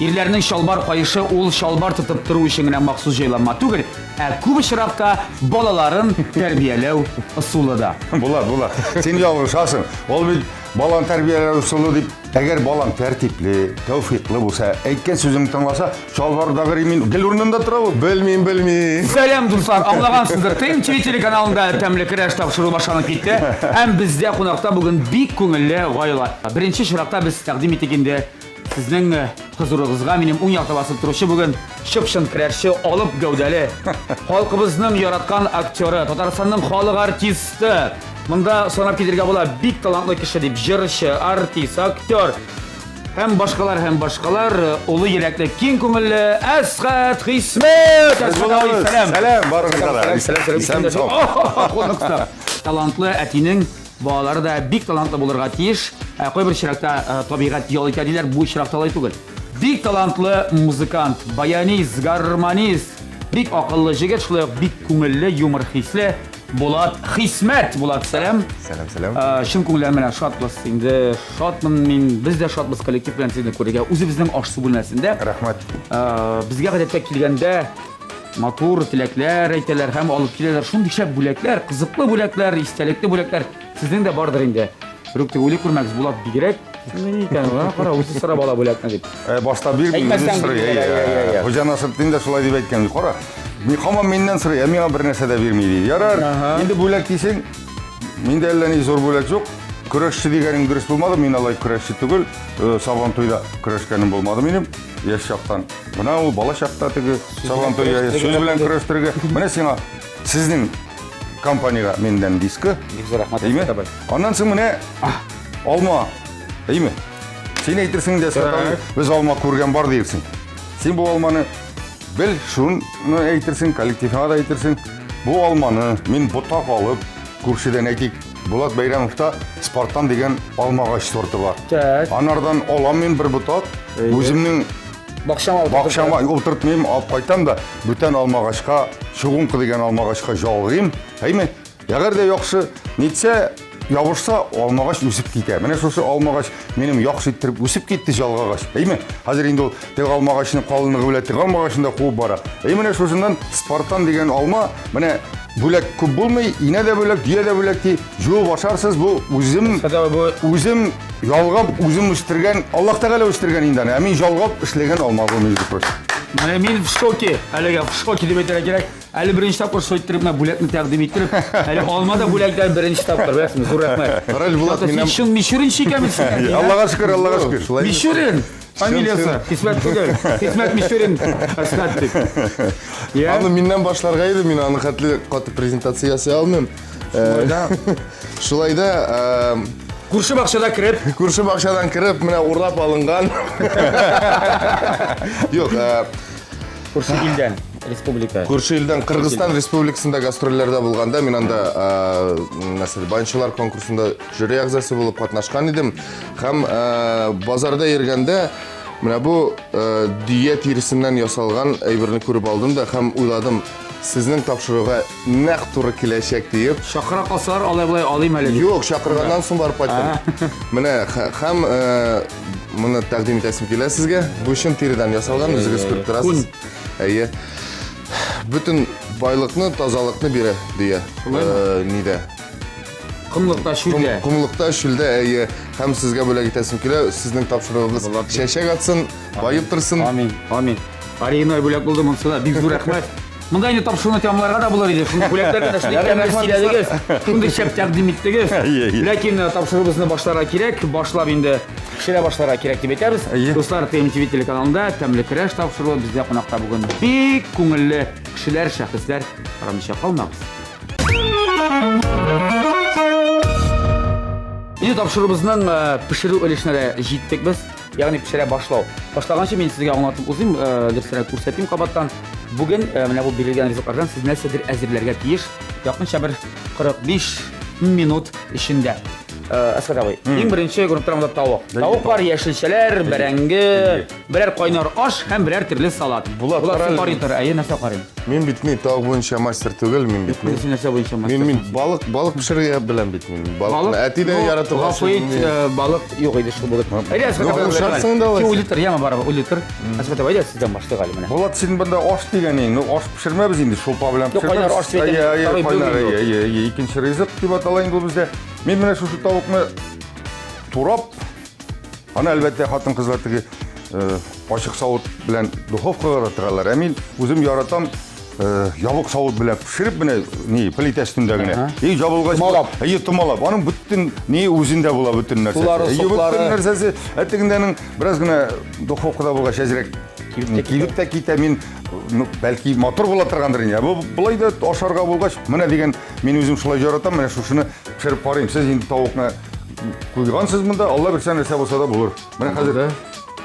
Ирләрнең чалбар каешы ул чалбар тотып тору өчен генә махсус җайланма түгел, ә күп очракта балаларын тәрбияләү ысулы да. Була, була. Син ялгышасың. Ул бит баланы тәрбияләү ысулы дип, әгәр балаң тәртипле, тәүфиклы булса, әйткән сүзеңне тыңласа, чалбардагы ремень гел урынында тора ул. Белмим, белмим. Сәлам, дуслар! Аңлагансыздыр, ТМТВ телеканалында Тәмле көрәш тапшыруы башланып китте. Һәм бездә кунакта бүген бик күңелле гаилә. Беренче чиратта без тәкъдим итик инде сезнең хозурыгызга минем уң якта басып торучы бүген чып-чын көрәшче, алып гәүдәле, халкыбызның яраткан актеры, Татарстанның халык артисты. Монда санап китергә була, бик талантлы кеше дип, җырчы, артист, актер һәм башкалар, һәм башкалар. Олы йөрәкле, киң күңелле Әсхәт Хисмәт! Әсхәт абый, сәлам! Сәлам, барыгызга да. Сәлам, сәлам, Исән сау. Талантлы әтинең балалары да бик талантлы булырга тиеш. Ә кайбер очракта табигать ял итә диләр, бу очракта алай түгел. Бик талантлы музыкант, баянист, гармонист, бик акыллы җегет, шулай ук бик күңелле, юмор хисле Булат Хисмәт. Булат, сәлам. Сәлам, сәлам. Чын күңелдән менә шатбыз. Инде шатмын мин, без дә шатбыз коллектив белән сезне күрергә. Үзебезнең аш-су бүлмәсендә. Рәхмәт. Безгә гадәттә килгәндә матур теләкләр әйтәләр һәм алып киләләр. Шундый шәп бүләкләр, кызыклы бүләкләр, истәлекле бүләкләр. Сезнең дә бардыр инде. Берүк тик уйлый күрмәгез, Булат бигрәк ни икән, ана кара, үзе сорап ала бүләкне дип. Башта бирми, үзе сорый. Хуҗа Насретдин дә шулай дип әйткән. Кара, һаман миннән сорый, ә миңа бер нәрсә дә бирми ди. Ярар, инде бүләк дисең, миндә әллә ни зур бүләк юк. Көрәшче дигәнең дөрес булмады, мин алай көрәшче түгел. Сабан туйда көрәшкәнем булмады минем яшь чактан. Менә ул бала чакта теге Сабан туйда сүз белән көрәштерергә. Менә сиңа сезнең компаниягә миннән дискы. Бик зур рәхмәт, Әйме? Аннан соң менә алма. Әйме? Син әйтерсең дә, без алма күргән бар диерсең. Син бу алманы бел, шуны әйтерсең, коллективыңа да әйтерсең. Бу алманы мин ботак алып, күршедән әйтик, Булат Бәйрәмовта Спартан дигән алмагач сорты бар. Так. Анардан алам мин бер ботак, үземнең бакчама бакчама утыртмыйм, алып кайтам да, бүтән алмагачка, чугунка дигән алмагачка жалгыйм. Әйме? Әгәр дә яхшы нитсә, ябышса, алмагач үсеп китә. Менә шушы алмагач минем яхшы иттереп үсеп китте жалгагач. Әйме? Хәзер инде ул теге алмагачның калынлыгы белән теге алмагачны да куып бара. Әй менә шушыннан Спартан дигән алма, менә бүләк күп булмый, инә дә бүләк, дөя дә бүләк ди. Жуып ашарсыз, бу үзем үзем ялгап, үзем үстергән, Аллаһ Тәгалә үстергән инде аны. Ә мин ялгап эшләгән алма бу, между прочим. Менә мин в шоке, әлегә в шоке дип әйтергә кирәк. Әле беренче тапкыр шулай иттереп менә бүләкне тәкъдим иттереп, әле алма да бүләкләр беренче тапкыр, беләсеңме, зур рәхмәт. Карале, Булат, минем чын Мичурин икән бит син. Аллага шөкер, Аллага шөкер. Мичурин фамилиясе, Хисмәт түгел. Хисмәт Мичурин, Әсхәт дип. Аны миннән башларга иде, мин аны хәтле каты презентация ясый алмыйм. Шулай да Күрше бакчада кереп, күрше бакчадан кереп, менә урлап алынган. Юк, Күрше илдән, республика. Күрше илдән Кыргызстан Республикасында гастрольләрдә булганда мин анда нәрсә, баянчылар конкурсында жюри әгъзасы булып катнашкан идем. Һәм базарда йөргәндә менә бу дөя тиресеннән ясалган әйберне күреп алдым да һәм уйладым, сезнең тапшыруга нәкъ туры киләчәк диеп. Чакыра калсалар, алай-болай алыйм әле. Юк, чакырганнан соң барып кайттым. Менә һәм моны тәкъдим итәсем килә сезгә. Бу чын тиредән ясалган, үзегез күреп торасыз. Әйе. Бөтен байлыкны, тазалыкны бирә дөя. Нидә? Комлыкта, чүлдә. Комлыкта, чүлдә, әйе. Һәм сезгә бүләк итәсем килә. Сезнең тапшыруыгыз чәчәк атсын, баеп торсын. Амин, амин. Оригиналь бүләк булды монысы да. Бик зур рәхмәт. Монда инде тапшыруны тәмамларга да булыр иде. Шундый бүләкләр белән шундый тәмле сөйләдегез, шундый шәп тәкъдим иттегез. Ләкин тапшыруыбызны башларга кирәк. Башлап инде пешерә башларга кирәк дип әйтәбез. Дуслар, ТМТВ телеканалында Тәмле көрәш тапшыруы бездә кунакта бүген бик күңелле кешеләр, шәхесләр. Карамыйча калмагыз. Инде тапшыруыбызның пешерү өлешенә дә җиттек без. Ягъни пешерә башлау. Башлаганчы мин сезгә аңлатып узыйм, дөресрәк күрсәтим кабаттан. Бүген менә бу бирелгән ризыклардан сез нәрсәдер әзерләргә тиеш. Якынча бер 45 минут эчендә. Әсхәт абый, иң беренче күреп торам монда тавык. Тавык бар, яшелчәләр, бәрәңге, берәр кайнар аш һәм берәр төрле салат. Булат, Булат, кара син әле. карый тор. Әйе, нәрсә карыйм? Мин бит ни тавык буенча мастер түгел, мин бит ни. Син нәрсә буенча мастер? Мин мин балык балык пешерергә беләм бит мин. Балык. Әти дә Ну, яратып Гафу ашый. ит, балык юк иде шул бүген. Әйдә, Әсхәт Ну, абый, ошарсың инде алайса. Син уйлый тор, яме барыбер, уйлый тор. Әсхәт абый, әйдә, сездән башлыйк әле менә. Булат, син монда аш дигәнең, ну аш пешермәбез инде, шулпа белән Юк, кайнар аш дип әйтәм, Әйе, әйе, второй кайнар, блюдо әйе, әйе, әйе, икенче ризык дип атала инде ул бездә. Мин менә шушы тавыкны турап, аны әлбәттә хатын-кызлар теге ачык савыт белән духовкага да тыгалар. Ә мин үзем яратам ябык савыт белән пешереп менә ни плитә өстендә генә. И ябылгач, Томалап. Әйе, томалап. Аның бөтен ни үзендә була бөтен нәрсәсе. Сулары, Әйе, соклары. бөтен нәрсәсе. Ә тегендәнең бераз гына духовкада булгач әзрәк кибеп тә китә. Мин, ну, бәлки матур була торгандыр инде. Бу болай да ашарга булгач, менә дигән мин үзем шулай яратам, менә шушыны пешереп карыйм. Сез инде тавыкны куйгансыз монда, Алла бирсә нәрсә булса да булыр. Менә хәзер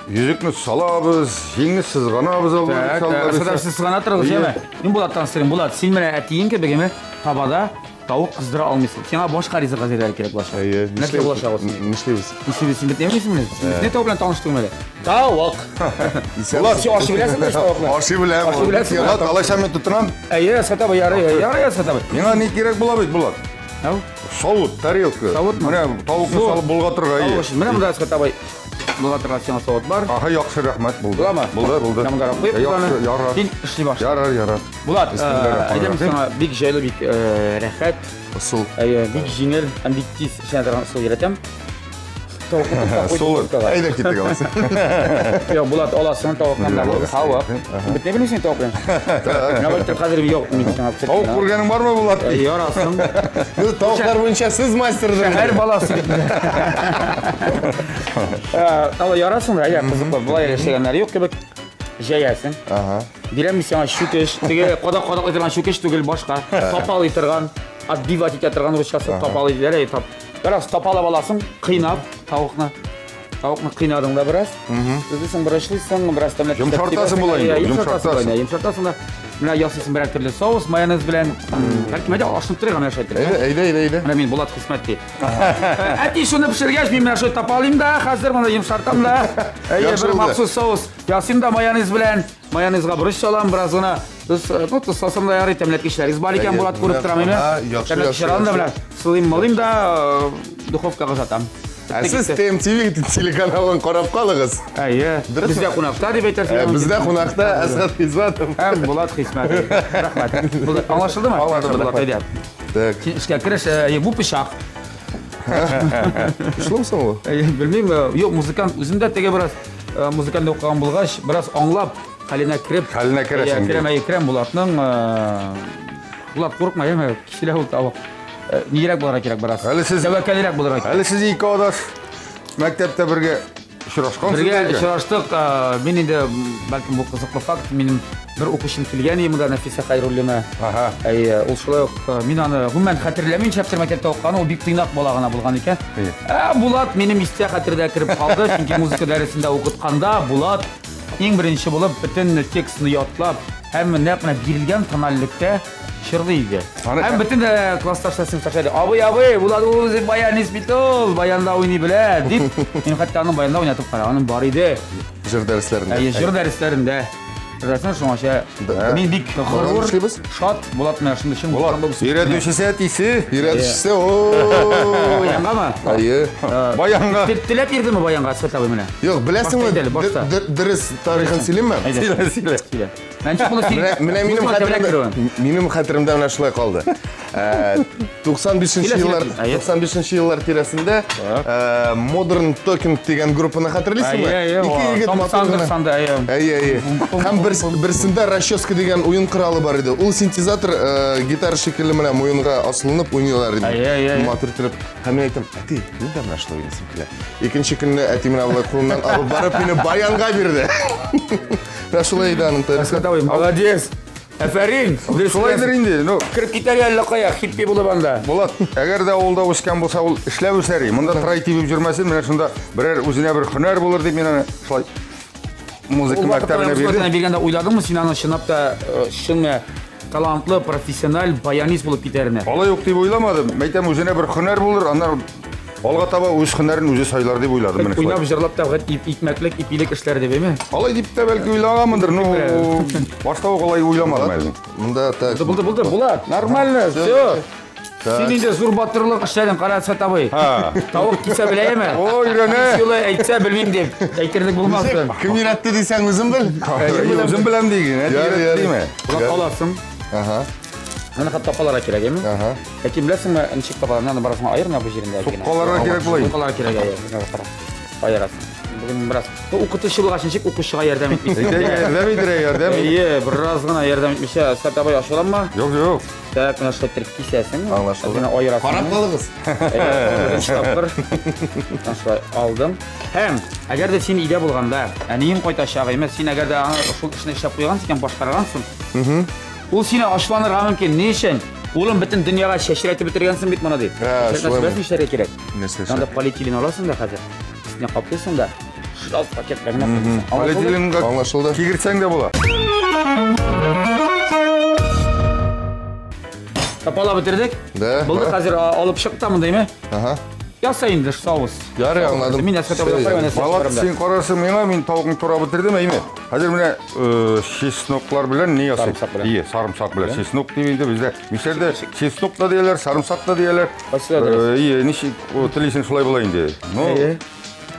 йөзекне салабыз, җиңне сызганабыз, Алла Так, бирсә, Алла Әсхәт абый, бирсә. сез сызгана торыгыз, Әйе. яме? Мин Булаттан сорыйм. Булат, син менә әтиең кебек, яме, табада тавык кыздыра алмыйсың. Сиңа башка ризык әзерләргә кирәк булачак. Әйе, Нәрсә булачак ул? Нишлибез? Нишлибез? Син бит әмисең менә. Син бит тавык белән таныштың әле. Тавык. Булат, Син ашый беләсеңме тавыкны? Ашый беләм. Ашый беләсең. Булат, алайса мин тотынам. Әйе, Әсхәт абый, ярый, ярый, Әсхәт абый. Миңа ни кирәк була бит, Булат? Ау. Савыт, тарелка. Савытмы? Менә тавыкны Зур. салып болгатырга, әйе. Тавык өчен. Менә монда Әсхәт абый болгатырга сиңа савыт бар. Аһа, яхшы, рәхмәт, булды. Буламы? Булды, булды. Менә монда куеп Яхшы, куйганы. ярар. Син эшли башла. Ярар, ярар. Булат, Бисмиллаһир-рахманир-рахим. әйдә мин сиңа бик җайлы, бик рәхәт, Ысул. әйе, бик җиңел һәм бик тиз эшләнә торган ысул өйрәтәм. Тавыкны тоткан куй Солы. духовкага. Әйдә киттек алайса. Юк, Булат, аласың тавыктан да. Тавык. Бит не белмисең тавык белән. Менә бу итеп хәзер юк, мин сиңа күрсәтәм. Тавык күргәнең бармы, Булат? Ярасың. Ну, тавыклар буенча сез мастердыр. Шәһәр баласы бит. Алла ярасың да, әйдә, кызыклы. Болай яшәгәннәр юк кебек. Җәясең. Ага. Бирәм мин сиңа чүкеш. Теге кадак-кадак торган чүкеш түгел, башка. Тапалый торган, отбивать итә торган русчасы тапалый диләр, әй, тап. Бераз тапалап аласың, кыйнап тавыкны. Тавыкны кыйнадың да бераз. Үзесең борычлыйсың, бераз тәмләп. Йомшартасың болай инде, Йомшартасың йомшартасың. болай, йомшартасың да. Менә ясыйсың берәр төрле соус, майонез белән. Бәлки әйдә ашынып торыйк менә шулай итеп. Әйдә, әйдә, әйдә, әйдә. Менә мин Булат Хисмәт ди. Әти шуны пешергәч, мин менә шулай тапалыйм да, хәзер моны йомшартам да. Әйе, Яхшы бер булды. махсус соус ясыйм да майонез белән. Майонезга борыч салам, бераз гына. Тоз, ну, тоз салсам да ярый, тәмләткечләрегез бар икән, Әйе, Булат күреп торам, әйме? ага, яхшы, Тәмләткечләр алам да яхшы, менә сылыйм, малыйм да, духовкага озатам. Ә сез TMTV телеканалын карап калыгыз. Әйе, Дөресме? бездә кунакта дип әйтәрсең. Бездә кунакта Әсхәт Хисмәтов. Һәм Булат Хисмәтов. Рәхмәт. Булды. Аңлашылдымы? Аңлашылды, Булат, рәхмәт. әйдә. Так, Син эшкә кереш, әйе, бу пычак. Эшләмсең соң ул? Әйе, белмим, юк, музыкант үзем дә теге бераз музыкальный укыган булгач, бераз аңлап, хәленә кереп. Хәленә керәсең, Әйе, керәм, әйе, керәм Булатның. Булат курыкма, әйеме, киселә ул тавык. Нирәк булырга кирәк бераз. Әле сез- Тәвәккәлрәк булырга кирәк. Әле сез ике адаш мәктәптә бергә очрашкансыз. Бергә икән. очраштык. Мин инде, бәлкем бу кызыклы факт, минем бер укучым килгән иде монда, Нәфисә Хәйруллина. Ага. Әйе, ул шулай ук, мин аны гомумән хәтерләмим, шәптер мәктәптә укыган, ул бик тыйнак бала гына булган икән. Әйе. Ә Булат минем истә хәтердә кереп калды, чөнки музыка дәресендә укытканда Булат иң беренче булып бөтен текстны ятлап һәм нәкъ менә бирелгән тональлектә җырлый иде. Аны- Һәм бөтен дә классташлар сыйныфташлар иде. Абый, абый, Булат ул үзе баянист бит ул, баянда уйный белә, дип, мин хәтта аның баянда уйнатып караганым бар иде. Җыр дәресләрендә. Әйе, җыр дәресләрендә. Дәресен шуңа Да. мин бик горур, эшлибез? шат Булат менә шундый чын Булат, музыкант булып өйрәтүчесе әтисе. Өйрәтүчесе, о. Баянгамы? Әйе. Баянга. Теләп йөрдеме баянга, Әсхәт абый менә? Юк, беләсеңме, Башта әйдә әле, башта. дөрес тарихын сөйлимме? Әйдә. Сөйлә, сөйлә. Сөйлә. Менә ничек булды син? Менә менә минем Музыка теләп хәтеремдә йөрүен. минем хәтеремдә менә шулай калды. 95 Сөйлә, еллар сөйлә. Әйе. 95 еллар тирәсендә Modern Talking дигән группаны хәтерлисеңме? Әйе, әйе. Ике егет Том матур Сандерс гына. анда, әйе. Әйе, әйе. Һәм берсендә расческа дигән уен коралы бар иде. Ул синтезатор гитара шикелле менә муенга асылынып уйныйлар иде. Әйе, әйе, әйе. Матур итеп. Һәм мин әйтәм, әти, мин дә менә шулай уйныйсым килә. Икенче көнне әти менә болай кулымнан алып барып мине баянга бирде. Менә шулай иде аның тарихы. Әсхәт абый, молодец. Әфәрин. Шулайдыр инде. Ну, Кереп китәр әллә кая, хиппи булып анда. Булат, әгәр дә авылда үскән булса, ул эшләп үсәр. Монда трай тибеп йөрмәсен, менә шунда берәр үзенә бер һөнәр булыр дип мин аны шулай музыка Ул вакытта мәктәбенә музыка бирдем. биргәндә уйладыңмы син аны чынлап та чын менә талантлы, профессиональ баянист булып китәренә? Алай ук дип уйламадым. Әйтәм, үзенә бер һөнәр булыр, аннары Алга таба үз һөнәрен үзе сайлар дип уйладым менә шулай. Уйнап җырлап та икмәклек, ипилек эшләр дип, әйме? Алай дип тә бәлки уйлаганмындыр, ну башта ук алай уйламадым әле. Монда так. Булды, булды, Булат, нормально, все. Син инде зур батырлык эшләдең, кара Әсхәт абый. Тавык кисә беләме? О, өйрәнә. Юлы әйтсә белмим дип әйтерлек булмасын. Кем өйрәтте дисәң, үзем бел. Үзем беләм диген, әти димә. Булат аласың. Ага. Моны хәтта тапаларга кирәк, әйме? Ага. Ләкин беләсеңме, ничек тапалар? Менә барысын аер менә бу җирендә. Суккаларга кирәк була. Суккаларга кирәк, әйе. Менә кара. Аерасың. Бүген бераз. Ну, укытучы булгач, ничек укучыга ярдәм итмисең? Әйтә, ярдәм итәргә, ярдәм. Әйе, бераз гына ярдәм итмичә, Әсхәт абый ачуланма. Юк, юк. Так, менә шулай итеп кисәсең. Аңлашылды. Менә аерасың. Карап калыгыз. Беренче тапкыр. Менә шулай алдым. Һәм әгәр дә син өйдә булганда, әниең кайтачак, әйме, син әгәр дә аңа шул эшне эшләп куйгансың икән, башкаргансың. Ул сине ачуланырга мөмкин. Ни өчен? Улым, бөтен дөньяга чәчрәтеп бетергәнсең бит моны дип. Ә, Чәчрәтмәс шулаймы? нишләргә кирәк? Нәрсә Анда эшләргә? полиэтилен аласың да хәзер. Өстенә каплыйсың да. Шалт пакет белән генә куясың. Аңлашылды? Полиэтиленга Аңлашылды. кигертсәң дә була. Тапалап бетердек. Да. Булды хәзер алып чык та мондыймы? Ага. Яса инде соус. Ярый, аңладым. Мин Әсхәт абыйга Всё, карыйм, әнә Балат, син карарсың миңа, мин тавыкны турап бетердем, әйме? Хәзер менә чеснок белән ни ясыйм? Сарымсак белән. Ие, сарымсак белән. Чеснок дип инде бездә. Мишәрдә чеснок та дияләр, сарымсак та дияләр. Кайсы да дөрес. Ие, ничек телисең шулай була инде. Ну, Әйе.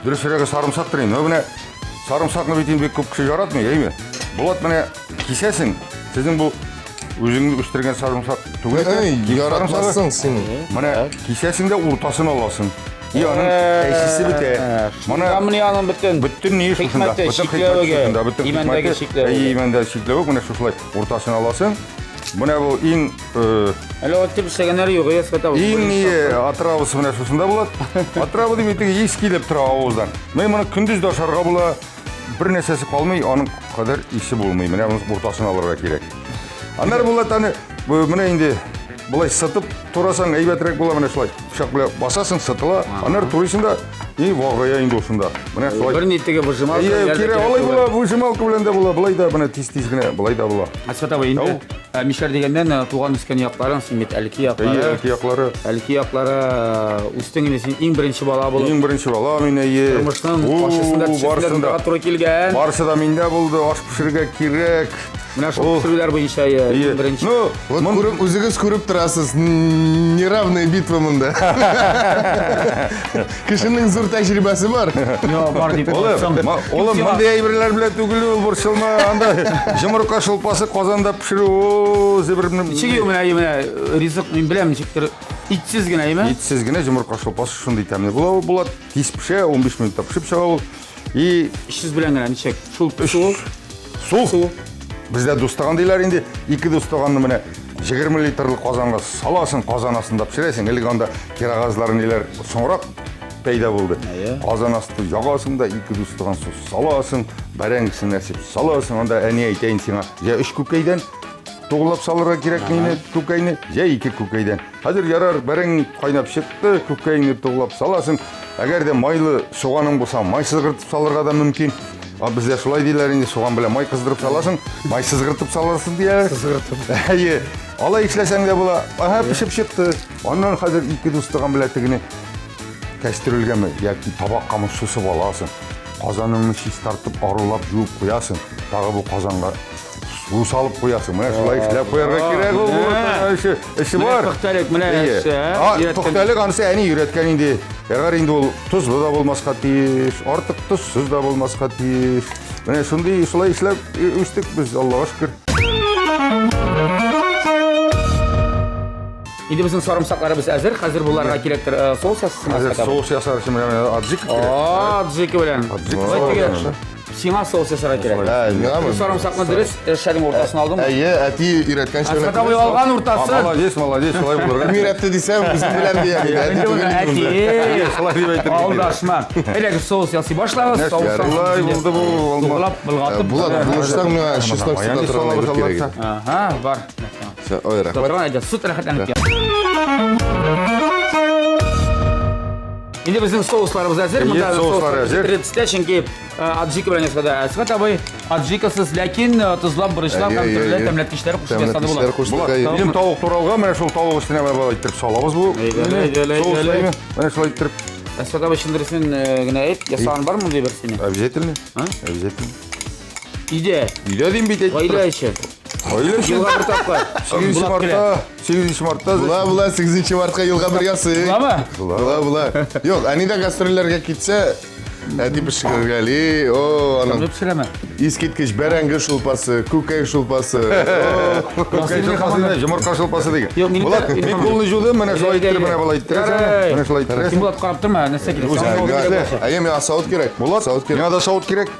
дөресрәге сарымсактыр инде. Ну, менә сарымсакны бит инде бик күп кеше яратмый, әйме? Булат менә кисәсең, сезнең бу үзең үстергән сарымсак түгел икән. Эй, Кибет сарымсагы. яратмассың син. Менә кисәсең дә уртасын аласың. И аның әчесе бетә. Моны менә аның бөтен бөтен ни шушында, хикмәте, бөтен хикмәте чикләвеге, шушында, бөтен имәндәге хикмәте. чикләвеге. Әй, имәндәге чикләвек менә шушылай уртасын аласың. Менә бу иң Әле ат дип эшләгәннәре юк, Әсхәт абый. иң ни отравасы менә шушында була. Отрава дип әйтик, ис килеп тора авыздан. Менә моны көндез дә ашарга була. Бер нәрсәсе калмый, аның кадәр исе булмый. Менә моны уртасын алырга кирәк. Аннары була таны, менә инде болай сытып турасаң әйбәтрәк була менә шулай. Пычак белән басасың, сытыла. Аннары турыйсың да, и вагая инде шунда. Менә шулай. Бер ни теге выжималка. Әйе, кирәк, алай була, выжималка белән дә була, былай да менә тиз-тиз генә, былай да була. Әсхәт абый, инде Мишәр дигәннән туган үскән якларың, син бит Әлки яклары. Әйе, Әлки яклары. Әлки яклары үстең инде син иң беренче бала булып. Иң беренче бала мин, әйе. Тормышның ачысын да төчесен дә туры килгән. Барысы да миндә булды, аш пешерергә кирәк. Менә шул пешерүләр буенча иң беренче. Ну, вот күреп, үзегез күреп торасыз, неравная битва монда. Кешенең зур тәҗрибәсе бар. Йо, бар дип. Улым, улым, мондый әйберләр белән түгел ул, борчылма. Анда йомырка шулпасы казанда пешерү, үзе бер Ничек менә менә ризык мин беләм ничектер итсез генә, әйме? Итсез генә йомырка шулпасы шундый тәмле була, була. Тиз пешә, 15 минутта пешеп чыга ул. И Итсез белән генә ничек? Шул су. Су. Су. Бездә дустаган диләр инде. Ике дустаганны менә 20 литрлы казанга саласың, казан астында пешерәсең. Элек анда керогазлар ниләр соңрак пәйда булды. Казан асты ягасың да ике дустаган су саласың, бәрәңгесен нәрсеп саласың. Анда әни әйтәйен сиңа, я өч күкәйдән туглап салырга кирәк мине күкәйне, я ике күкәйдән. Хәзер ярар, бәрәңге кайнап чыкты, күкәйне туглап саласың. Әгәр дә майлы суганың булса, май сызгыртып салырга да мөмкин. А бездә шулай диләр инде, суган белән май кыздырып саласың, май сызгыртып саласың диләр. Сызгыртып. Әйе. Алай эшләсәң дә була. Аһа, пешеп чыкты. Аннан хәзер ике дустыган белән тегене кәстрүлгәме яки табаккамы сусып аласың. Казаныңны чистартып, арулап жуып куясың. Тагы бу казанга су салып куясың. Менә шулай эшләп куярга кирәк ул. Эше, эше бар. Пөхтәлек, менә эше. Пөхтәлек анысы әни өйрәткән инде. Әгәр инде ул тозлы да булмаска тиеш, артык тозсыз да булмаска тиеш. Менә шундый шулай эшләп үстек без, Аллага шөкер. Инде безнең сарымсакларыбыз әзер. Хәзер буларга кирәктер соус ясасын. Хәзер соус ясар өчен менә аджика кирәк. Аджика белән. Аджика. Сиңа соус ясарга кирәк. Ә, миңамы? Сарымсакны дөрес шәлең уртасын алдың. Әйе, әти өйрәткәнчә. Әсхәт абый алган уртасын. Молодец, молодец, шулай булырга. Кем өйрәтте дисәм, үзем беләм дия. Әти түгел. Әти. Шулай дип әйтергә. Алдашма. Әлеге соус ясый башлагыз. Соус шулай булды бу. Туглап, болгатып. Булат, булышсаң миңа чеснок сата торган әйбер кирәк. Ага, бар. Ой, рәхмәт. Торган әйдә, сут рәхәтләнеп. Инде безнең соусларыбыз әзер. Монда соуслар әзер. Төстә, чөнки аджика белән ясады Әсхәт абый. Аджикасыз, ләкин тозлап, борычлап һәм төрле тәмләткечләр кушып ясады була. Минем тавык туралган, менә шул тавык өстенә менә болай иттереп салабыз бу. Менә шулай иттереп. Әсхәт абый, чын дөресен генә әйт, ясаган бармы мондый бер синең? Обязательно. Обязательно. Өйдә. Өйдә дим бит әйтеп. Гаилә өчен. Гаилә өчен. Елга бер тапкыр. 8 мартта, 8 мартта. Була, була, 8 мартка елга бер ясый. Буламы? Була, була. Юк, әни дә гастрольләргә китсә, әти пешергәли, о, аның. Тәмле пешерәме? Искиткеч бәрәңге шулпасы, күкәй шулпасы. Күкәй шулпасы не, йомырка шулпасы дигән. Юк, минем Булат, мин кулны жудым, менә шулай иттереп, менә болай иттерәсең, менә шулай иттерәсең. Син Булат карап торма, нәрсә кирәк? Әйе, миңа савыт кирәк. Булат, савыт кирәк. Миңа да савыт кирәк.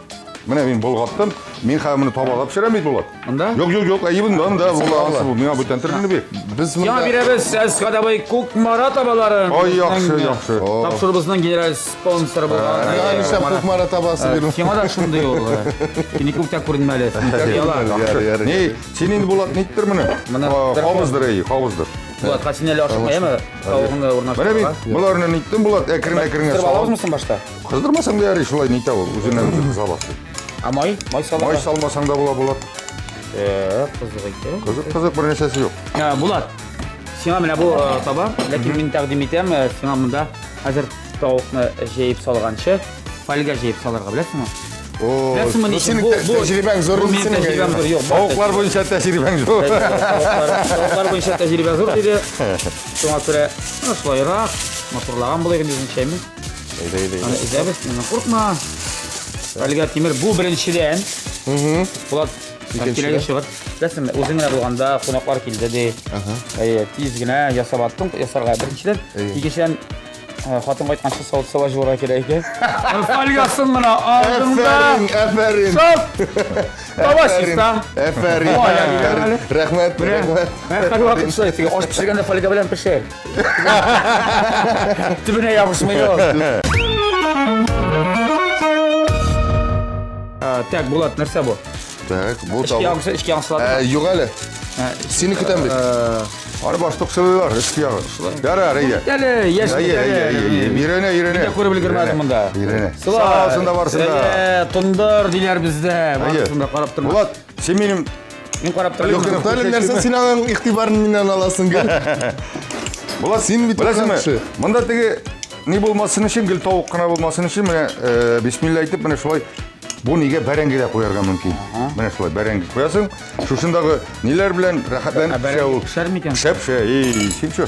Менә мин болгаттым. Мин хәзер моны табада пешерәм бит, Булат. Монда? Юк, юк, юк, әйе, монда, монда, була, миңа бүтән төрле бир. Без Сиңа монда бирәбез Әсхәт абый Кукмара табаларын. Ай, яхшы, яхшы. Тапшыруыбызның генераль спонсоры булган. Миңа нишләп Кукмара табасы бирү? Сиңа да шундый ул. Синеке үк тә күренмәле. Ни, син инде Булат ниттер моны? Моны Кабыздыр, әй, кабыздыр. Булат, син әле ашыкма, яме? Тавыгыңны урнаштыр. Менә мин боларны ниттем, Булат, әкрен-әкрен Кыздырып алабызмы соң башта? Кыздырмасаң да ярый, шулай нитә ул, үзеннән үзе кыза башлый. Ә май? Май салырга? Май салмасаң да була, Булат. Кызык икән. Кызык, кызык бер нәрсәсе юк. Булат, сиңа менә бу таба, ләкин мин тәкъдим итәм, сиңа монда хәзер тавыкны җәеп салганчы, фольга җәеп салырга, беләсеңме? О, Беләсеңме, ну ничек? синең тәҗрибәң зур бу минем синең. тәҗрибәм зур, юк. бар Тавыклар буенча тәҗрибәң зур. Тавыклар буенча тәҗрибә зур диде. Шуңа күрә, менә шулайрак, матурлаган булыйк инде үзенчә, әйме? Әйдә, әйдә. Аны эзәбез, менә куркма. Әлегә тимер бу беренчедән. Булат, киләге чыгыр. Беләсеңме, үзең генә булганда кунаклар килде ди. Әйе, тиз генә ясап аттың, ясарга беренчедән. Икенчедән, хатын кайтканчы савыт саба җуарга кирәк икән. Фольгасын менә алдың да. Афәрин, афәрин. Шап! Таба чиста. Афәрин. Рәхмәт, рәхмәт. Һәрвакыт шулай, теге аш пешергәндә фольга белән пешер. Төбенә ябышмый ул. Так, Булат, нәрсә бу? Так, бу Эчке ягысы, эчке ягын сыладымы? Юк әле. Сине көтәм бит. Аны баштук сылыйлар, эчке ягы. Ярар, әйдә. Әле, яшь Әйе, әйе, әйе. Өйрәнә, өйрәнә. Мин дә күреп өлгермәдем монда. Өйрәнә. Салсын да барсын да. Әйе, тондыр диләр бездә. Барысын да карап торма. Булат, син минем Мин карап торам. Юк, туктале, нәрсә син аның игътибарын миннән аласың гел? Булат, Син бит беләсеңме? укыган кеше. Монда теге ни булмасын өчен, гел тавык кына булмасын өчен, менә э, бисмилла әйтеп, менә шулай бу нигә бәрәңге дә куярга мөмкин. Менә шулай бәрәңге куясың. Шушындагы ниләр белән рәхәтләнеп Ә бәрәңге пешә ул. пешәр микән? Пешә, пешә. Эй, син шо?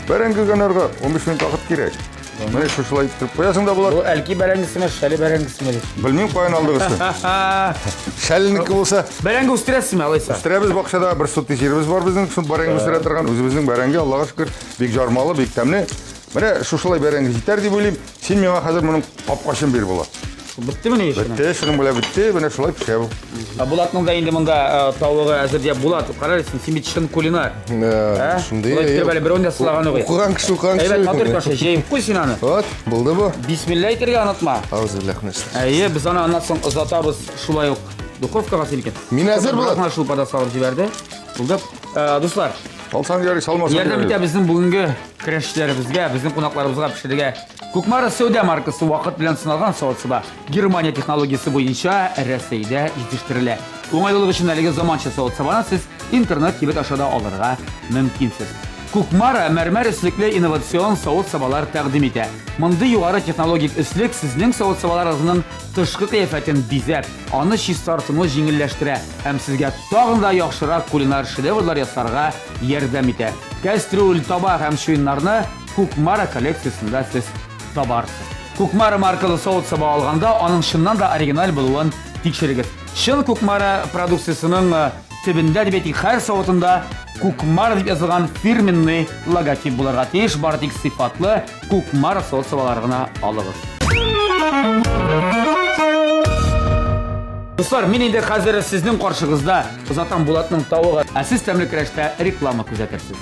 Бәрәңге ганарга 15 минут вакыт кирәк. Менә шушылай итеп куясың да була. Бу Әлки бәрәңгесеме, Шәле бәрәңгесеме? Белмим каян алдыгыз. Шәленеке булса, Бәрәңге үстерәсезме алайса? Үстерәбез бакчада, бер сотый җиребез бар безнең, шул бәрәңге үстерә торган. Үзебезнең бәрәңге, Аллага шөкер, бик жармалы, бик тәмле. Менә шушылай бәрәңге җитәр дип уйлыйм. Син миңа хәзер моның капкачын бир була. Беттеме ни эше? Бетте, шуның белән бетте, менә шулай пешә бу. Ә Булатның да инде монда тавыгы әзер дип Булат, кара әле син, син бит чын кулинар. Ә, шундый. Шулай итеп әле берәүне дә сылаган юк. Укыган кеше, укыган кеше. Әйбәт, матур итеп аша, җәеп куй син аны. Вот, булды бу. Бисмилла әйтергә онытма. Аузубиллаһи минәш Әйе, без аны аннан соң озатабыз шулай ук духовкага синекен. Мин әзер, Булат. Бераз шулпа да салып җибәрде. Булды. Дуслар, Салсаң ярый, салмасаң ярдәм ярый. итә безнең бүгенге көрәшчеләребезгә, безнең кунакларыбызга пешерергә. Кукмара сәүдә маркасы вакыт белән сыналган савыт-саба Германия технологиясе буенча Рәсәйдә җитештерелә. Уңайлылык өчен әлеге заманча савыт-сабаны сез интернет кибет аша да алырга мөмкинсез. Кукмара мәрмәр өслекле инновацион савыт-сабалар тәкъдим итә. Мондый югары технологик өслек сезнең савыт-сабаларыгызның тышкы кыяфәтен бизәп, аны чистартуны җиңелләштерә һәм сезгә тагын да яхшырак кулинар шедеврлар ясарга ярдәм итә. Кәстрүл, таба һәм чуеннарны Кукмара коллекциясендә сез табарсыз. Кукмара маркалы савыт-саба алганда аның чыннан да оригиналь булуын тикшерегез. Чын Кукмара продукциясенең төбендә дип әйтик, һәр савытында Кукмара дип язылган фирменный логотип булырга тиеш. Бары тик сыйфатлы Кукмара савыт-сабалары гына алыгыз. Дуслар, мин инде хәзер сезнең каршыгызда озатам Булатның тавыгы, ә сез тәмле көрәштә реклама күзәтерсез.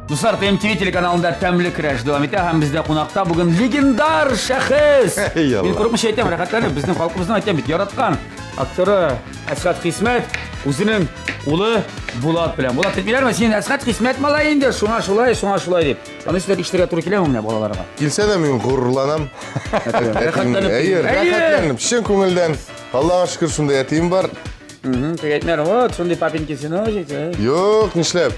Дуслар, ТМТВ телеканалында тәмле көрәш дәвам итә һәм бездә кунакта бүген легендар шәхес. Мин курыкмыйча әйтәм, рәхәтләнеп, безнең халкыбызның әйтәм бит, яраткан актеры Әсхәт Хисмәт үзенең улы Булат белән. Булат әйтмиләрме, син Әсхәт Хисмәт малай инде, шуңа шулай, шуңа шулай дип. Аны сезләр ишетергә туры киләме менә балаларга? Килсә дә мин горурланам. Рәхәтләнеп. Әйе, рәхәтләнеп, чын күңелдән. Аллага шөкер, шундый әтием бар. Теге әйтмәр, вот, шундый папеньки сыночек. Юк, нишләп?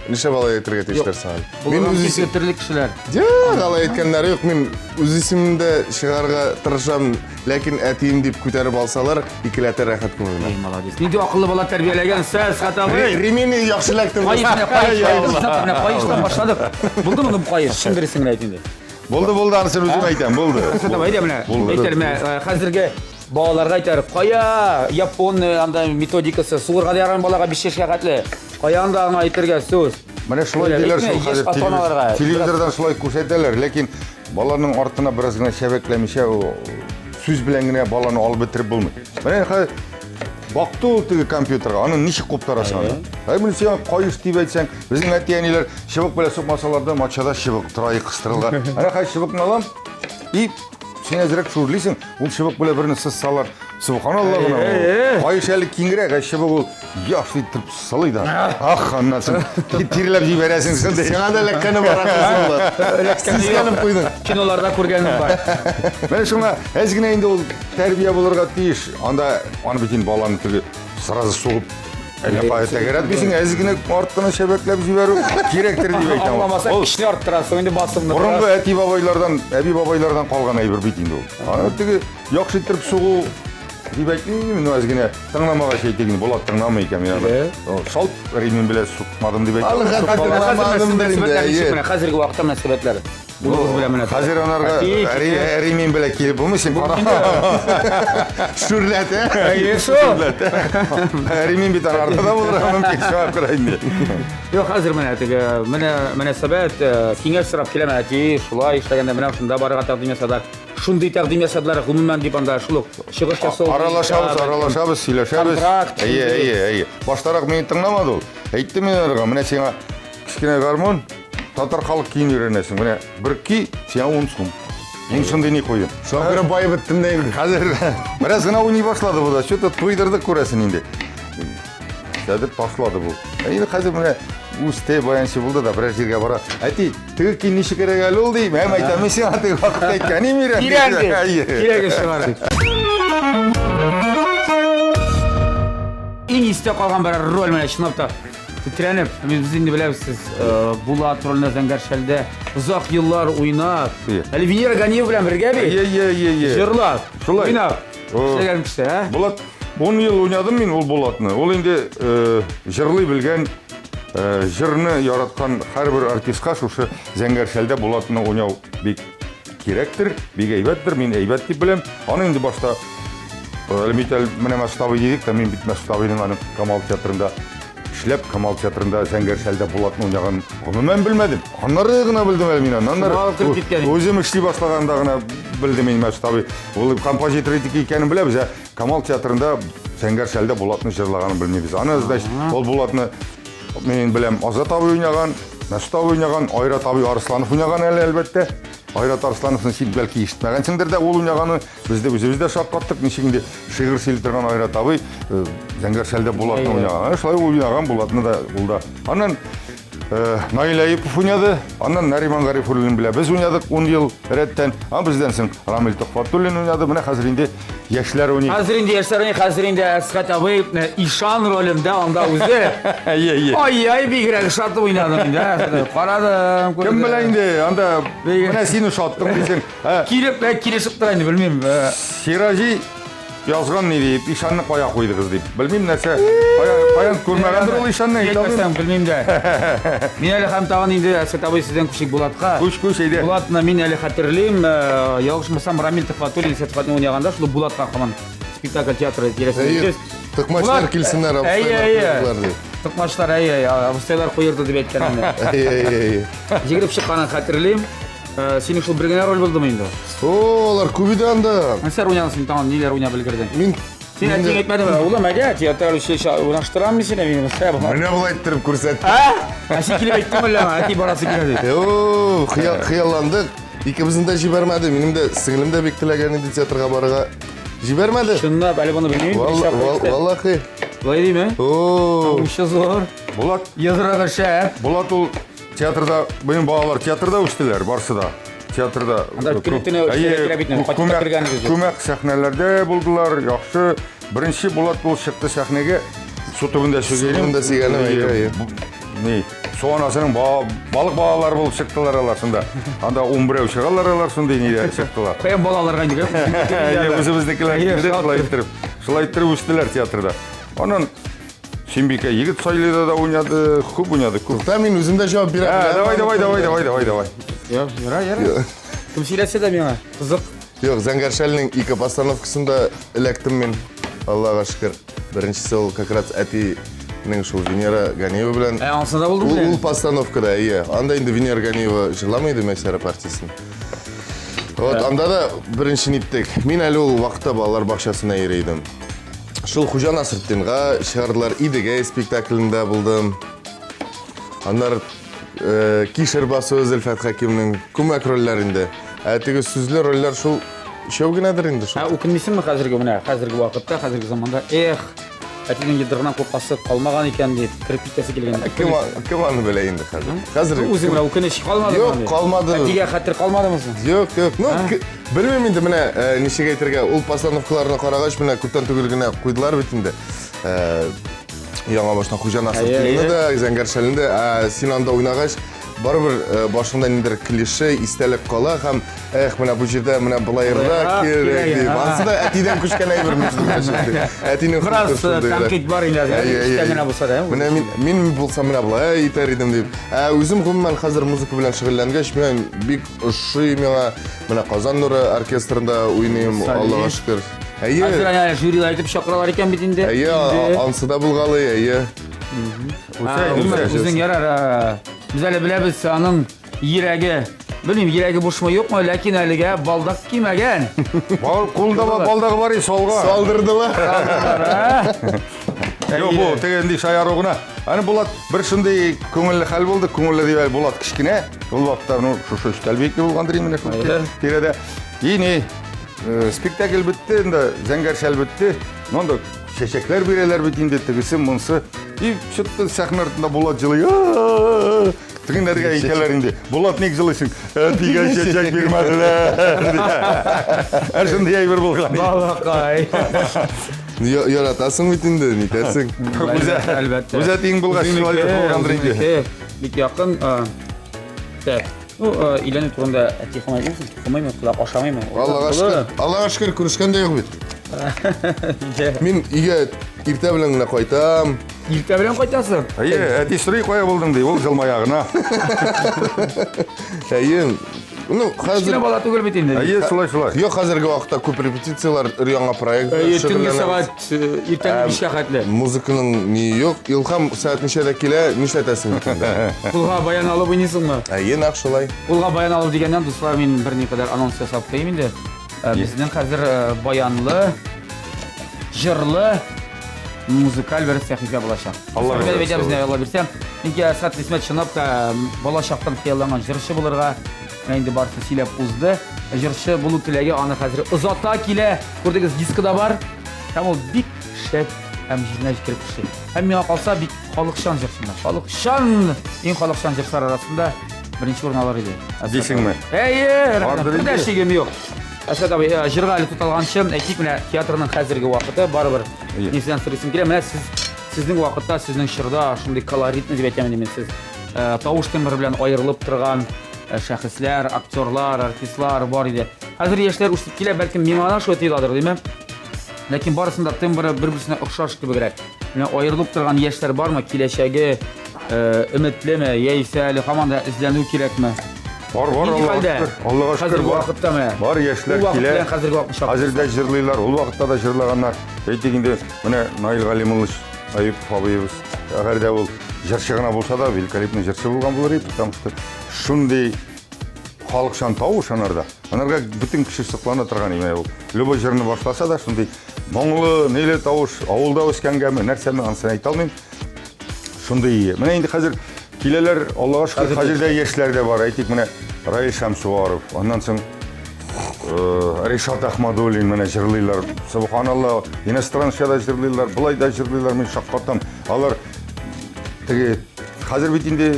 Нишләп алай әйтергә тиешләр соң әле? Мин үз исем... Төрле кешеләр. Юк, алай әйткәннәре юк. Мин үз исемемдә чыгарга тырышам, ләкин әтием дип күтәреп алсалар, икеләтә рәхәт күңелемә. Эй, молодец. Нинди акыллы бала тәрбияләгән сез, Хатабый. Ремени яхшы эләктем. Каеш, менә каеш, менә каештан башладык. Булдымы бу каеш? Чын дөресен генә әйт инде. Булды, булды, анысын үзем әйтәм, булды. Хатабый, әйдә менә. Әйтәр, менә хәзерге Балаларга әйтәр, кая япон анда методикасы, суырга да ярамый балага 5 яшькә хәтле. Кая анда аңа әйтергә сүз. Менә шулай диләр шул хәзер телевизордан шулай күрсәтәләр, ләкин баланың артына бераз гына чәбәкләмичә сүз белән генә баланы алып бетереп булмый. Менә хәзер бакты ул теге компьютерга, аны ничек куптарасың аны? Әй, менә син каеш дип әйтсәң, безнең әти-әниләр чыбык белән сукмасалар да, матчада чыбык тора кыстырылган. Әнә хәзер чыбыкны алам и син әзрәк шүрлисең, Ул чыбык белән берне сызсалар, субханалла гына. Каеш әле киңрәк, ә чыбык ул яш итеп сылый да. Ах, аннан соң тирләп җибәрәсең шундый. Сиңа да эләккәне бар ахрысы. Сискәнеп куйдың. Киноларда күргәнем бар. Менә шуңа әз генә инде ул тәрбия булырга тиеш. Анда аны бит инде баланы теге сразу сугып Әллә кая тәгәрәтмисең, әз генә арттына чәбәкләп җибәрү кирәктер дип әйтәм. Аңламаса, көчне арттырасың инде басымны. Борынгы әти бабайлардан, әби бабайлардан калган әйбер бит инде ул. Аны теге яхшы иттереп сугу дип әйтмим, ну әз генә тыңламагач әйтик инде, Булат тыңламый икән мин аны. Шалт ремень белән сукмадым дип әйтәм. Хәзерге вакытта мөнәсәбәтләр. Улыгыз белән менә. Хәзер анарга ремень белән килеп булмый, син кара. Шүрләтә. Әйе шул. Ремень бит анарда да булырга мөмкин, шуңа күрә инде. Юк, хәзер менә теге менә мөнәсәбәт, киңәш сорап киләм, әти, шулай эшләгәндә менә шунда барырга тәкъдим ясадылар. Шундый тәкъдим ясадылар, гомумән дип анда шул ук чыгыш ясау. Аралашабыз, аралашабыз, сөйләшәбез. Әйе, әйе, әйе. Баштарак мине тыңламады ул. Әйттем мин анарга, менә сиңа кечкенә гармун, татар халык көен өйрәнәсең. Менә бер көй сиңа 10 сум. Мин шундый ни куйдым. Шуңа күрә баеп беттем дә инде. Хәзер бераз гына уйный башлады бу да. Что-то туйдырдык күрәсең инде. Хәзер ташлады бу. Ә инде хәзер менә үсте, баянчы булды да берәр җиргә бара. Әти, теге көй ничек кирәк әле ул дим. Һәм әйтәм, мин сиңа теге вакытта әйткән идем өйрән. Өйрән ди. Кирәге чыгар дип. Иң истә калган бер роль менә чынлап та тетрәнеп, без инде беләбез сез Булат ролендә Зәңгәр шәлдә озак еллар уйнап. Әле Венера Ганиева белән бергә бит. Е, е, е, е. Җырлап. Шулай. Уйнап. Эшләгән кеше, ә? Булат 10 ел уйнадым мин ул Булатны. Ул инде җырлый белгән, җырны яраткан һәрбер артистка шушы Зәңгәр шәлдә Булатны уйнау бик кирәктер, бик әйбәттер, мин әйбәт дип беләм. Аны инде башта әле бит әле менә Мәсхүт абый дидек тә, мин бит Мәсхүт абыйның аны Камал театрында эшләп, Камал театрында Зәңгәр шәлдә Булатны уйнаганын гомумән белмәдем. Аннары гына белдем әле мин аны. Аннары үзем эшли башлаганда гына белдем мин Мәсхүт абый. Ул композитор икәнен беләбез, ә Камал театрында Зәңгәр шәлдә Булатны җырлаганын белмибез. Аны, значит, ул Булатны мин беләм, Азат абый уйнаган, Мәсхүт абый уйнаган, Айрат абый Арысланов уйнаган әле, әлбәттә. Айрат Арыслановны син бәлки ишетмәгәнсеңдер дә, ул уйнаганы без дә үзебез дә шаккаттык, ничек инде шигырь сөйли торган Айрат абый Зәңгәр шәлдә Булатны уйнаган. Әнә шулай уйнаган Булатны да ул да. Аннан Наил Әюпов уйнады, аннан Нариман Гарифуллин белән без уйнадык 10 ел рәттән. Ан бездән соң Рамил Төхфәтуллин уйнады. Менә хәзер инде яшьләр уйный. Хәзер инде яшьләр уйный, хәзер инде Әсхәт абый Ишан ролендә анда үзе. Әйе, әйе. Ай-яй, бигрәк ошатып уйнадым инде. Карадым, күрдем. Кем белә инде, анда менә син ошаттың дисең. Килеп, килешеп тора инде, белмим. Сираҗи язган ни дип, ишанны кая куйдыгыз дип. Белмим нәрсә, каян күрмәгәндер ул ишанны, әйтә алмыйм. Әйтмәсәң, белмим дә. Мин әле һәм тагын инде Әсәт абый сездән күчик Булатка. Күч, күч, әйдә. Булатны мин әле хәтерлим, ялгышмасам, Рамил Төхвәтуллин Әсәт Фатны уйнаганда шул Булатка һаман спектакль театры тирәсендә йөрдек. Токмачлар килсеннәр, абыстайлар куердылар дип. Токмачлар, әйе, әйе, абыстайлар куерды дип әйткән инде. Әйе, әйе, әйе. Йөгереп чыкканын хәтерлим. Синең шул бер генә роль булдымы инде? О, алар күп иде анда. Нәрсә уйнадың син тагын, ниләр уйнап өлгердең? Мин Син әтиң әйтмәдеме? Улым, әйдә, театраль училище урнаштырам мин сине, минем Менә болай иттереп күрсәтте. Ә? Ә син килеп әйттеңме әллә аңа, әти барасы килә дип? О, хыялландык. Икебезне дә җибәрмәде. Минем дә сеңлем дә бик теләгән иде театрга барырга. Җибәрмәде. Чынлап, әле моны белмим. Валлахи. Болай дими? О. Тавышы зур. Булат. Йодрыгы шәп. Булат ул Театрда, минем балалар театрда үстеләр, барсы да. Театрда. Анда көне-төне эшләргә бит, кайтып та кергәнегез юк. Күмәк сәхнәләрдә булдылар, яхшы. Беренче Булат ул чыкты сәхнәгә, су төбендә сөйгәнем. Су төбендә сөйгәнем, әйе, әйе. Ни? Су анасының балык балалары булып чыктылар алар шунда. Анда 11 чыгалар алар шундый нидә чыктылар. Каян балаларга инде? Үзебезнекеләр килде шулай иттереп. Шулай иттереп үстеләр театрда. Аннан Сөембикә егет сайлыйда да уйнады, күп уйнады, күп. Тукта, мин үзем дә җавап бирәм. Ә, давай, давай, давай, давай, давай, давай. Юк, яра, яра. Кем сөйләсә дә миңа кызык. Юк, Зәңгәр шәлнең ике постановкасында эләктем мин. Аллага шөкер. Беренчесе ул как раз әтинең шул Венера Ганиева белән. Ә, анысында булдың Ул, ул постановкада, әйе. Анда инде Венера Ганиева җырламый иде Мәйсәрә партиясен. Вот, анда да беренче ниттек. Мин әле ул вакытта балалар бакчасына йөри идем. Шул Хуҗа Насретдинга чыгардылар. Идегәй спектаклендә булдым. Аннары э, Кишер басуы Зөлфәт Хәкимнең күмәк рольләр инде. Ә теге сүзле рольләр шул өчәү генәдер инде шул. Ә үкенмисеңме хәзерге менә хәзерге вакытта, хәзерге заманда, эх, әтинең йодрыгына куркасы калмаган икән дип кереп китәсе килгән. Кем, кем аны белә инде хәзер? Хәзер Үзең менә үкенеч калмадымы? Юк, калмады. Әтигә хәтер калмадымы соң? Юк, юк. Ну, белмим инде менә э, ничек әйтергә. Ул постановкаларны карагач, менә күптән түгел генә куйдылар бит инде. Э, яңа баштан Хуҗа Насретдинны да, Зәңгәр шәлне дә. Ә син анда уйнагач, барыбер э, башыңда ниндидер клише, истәлек кала һәм эх, менә бу җирдә менә былайрак кирәк дип. Анысы да әтидән күчкән әйбер мин. Әтинең Бераз тәнкыйть бар инде, эчтән генә булса да. Менә мин мин булсам менә болай итәр идем дип. Ә үзем гомумән хәзер музыка белән шөгыльләнгәч, мин бик ошый миңа. Менә Казан нуры оркестрында уйныйм, Аллага шөкер. Әйе. Хәзер әнә жюрилар итеп чакыралар икән бит инде. Әйе, ансы да булгалый, әйе. Үзең ярар. Без әле беләбез аның йөрәге. Белмим, йөрәге бушмы юкмы, ләкин әлегә балдак кимәгән. Бар, кулда балдагы бар, салган. Салдырдылар. Юк, бу тегенди шаяру гына. Аны Булат бер шундый күңелле хәл булды. Күңелле дип әле Булат кечкенә. Ул вакытта, ну, шушы өстәл биекле булгандыр инде шул тирәдә. И ни, э, спектакль бетте, инде зәңгәр шәл бетте. Монда чәчәкләр бирәләр бит инде, тегесе, монсы. И чытты сәхнә артында Булат җылый. Тегеннәргә әйтәләр инде. Булат ник җылыйсың? Әтигә чәчәк бирмәделәр. Ә шундый әйбер булган. Балакай. Яратасың бит инде, нитәсең. Әлбәттә. Үзе әтиең булгач, шулай да булгандыр инде. Бик якын. Так. Ну, өйләнү турында әти хамай булсын, тукымыймы, колак ашамыймы? Аллага шөкер. Аллага шөкер, күрешкән дә юк бит. Мин өйгә иртә белән генә кайтам. Иртә белән кайтасың? Әйе, әти сорый кая булдың ди, ул җылмая гына. Әйе. Ну, хәзер Кечкенә бала түгел бит инде. Әйе, шулай, шулай. Юк, хәзерге вакытта күп репетицияләр, өр-яңа проект. Әйе, төнге сәгать э, иртәнге бишкә хәтле. Музыканың ни юк. Илһам сәгать ничәдә килә, нишләтәсең бит инде. Кулга баян алып уйныйсыңмы? Әйе, нәкъ шулай. Кулга баян алып дигәннән, дуслар, мин берникадәр анонс ясап куйыйм инде. Э, безнең хәзер э, баянлы, җырлы музыкаль бер сәхифә булачак. Алла бирсә. Безне Алла бирсә. Чөнки Әсгать Хисмәт чынлап та бала чактан хыялланган җырчы булырга, менә инде барысын сөйләп узды. Җырчы булу теләге аны хәзер озата килә. Күрдегез, дискы да бар. Һәм ул бик шәп һәм җиренә җиткереп эшли. Һәм миңа калса, бик халыкчан җырчы. Халыкчан, иң халыкчан җырчылар арасында беренче урын алыр иде. Дисеңме? Әйе, бер дә шигем юк. Әсгать абый, э, җырга әле тоталганчы, әйтик, менә театрның хәзерге вакыты барыбер мин сездән сорыйсым килә. Менә сез сезнең вакытта, сезнең чорда шундый колоритный дип әйтәм инде мин сез э, тавыш тембры белән аерылып торган э, шәхесләр, актерлар, артистлар бар иде. Хәзер яшьләр үсеп килә, бәлкем миңа да шулай тоеладыр, димме? Ләкин барысында тембры бер-берсенә охшаш кебегрәк. Менә аерылып торган яшьләр бармы? Киләчәге өметлеме, яисә әле һаман да эзләнү кирәкме? Бар, бар, Нинди Аллага хәлдә? шөкер. Аллага шөкер, Хәзерге бар. вакытта менә. Бар яшьләр Ул вакыт килә. белән хәзерге вакытны чагыштырсаң. Хәзер дә җырлыйлар, ул вакытта да җырлаганнар. Әйтик инде, менә Наил Галимуллович Аюпов абыебыз, әгәр дә ул җырчы гына булса да, великолепный җырчы булган булыр иде, потому что шундый халыкчан тавыш анарда. Анарга бөтен кеше соклана торган иде ул. Любой җырны башласа да, шундый моңлы, ниле тавыш, авылда үскәнгәме, нәрсәме, анысын әйтә алмыйм. Шундый. Менә инде хәзер киләләр, Аллага шөкер, хәзер дә яшьләр дә бар. Әйтик, менә Раил Шәмсуаров, аннан соң э, Ришат Ахмадуллин менә җырлыйлар. Субханалла, иностранча да җырлыйлар, былай да җырлыйлар, мин шаккатам. Алар теге хәзер бит инде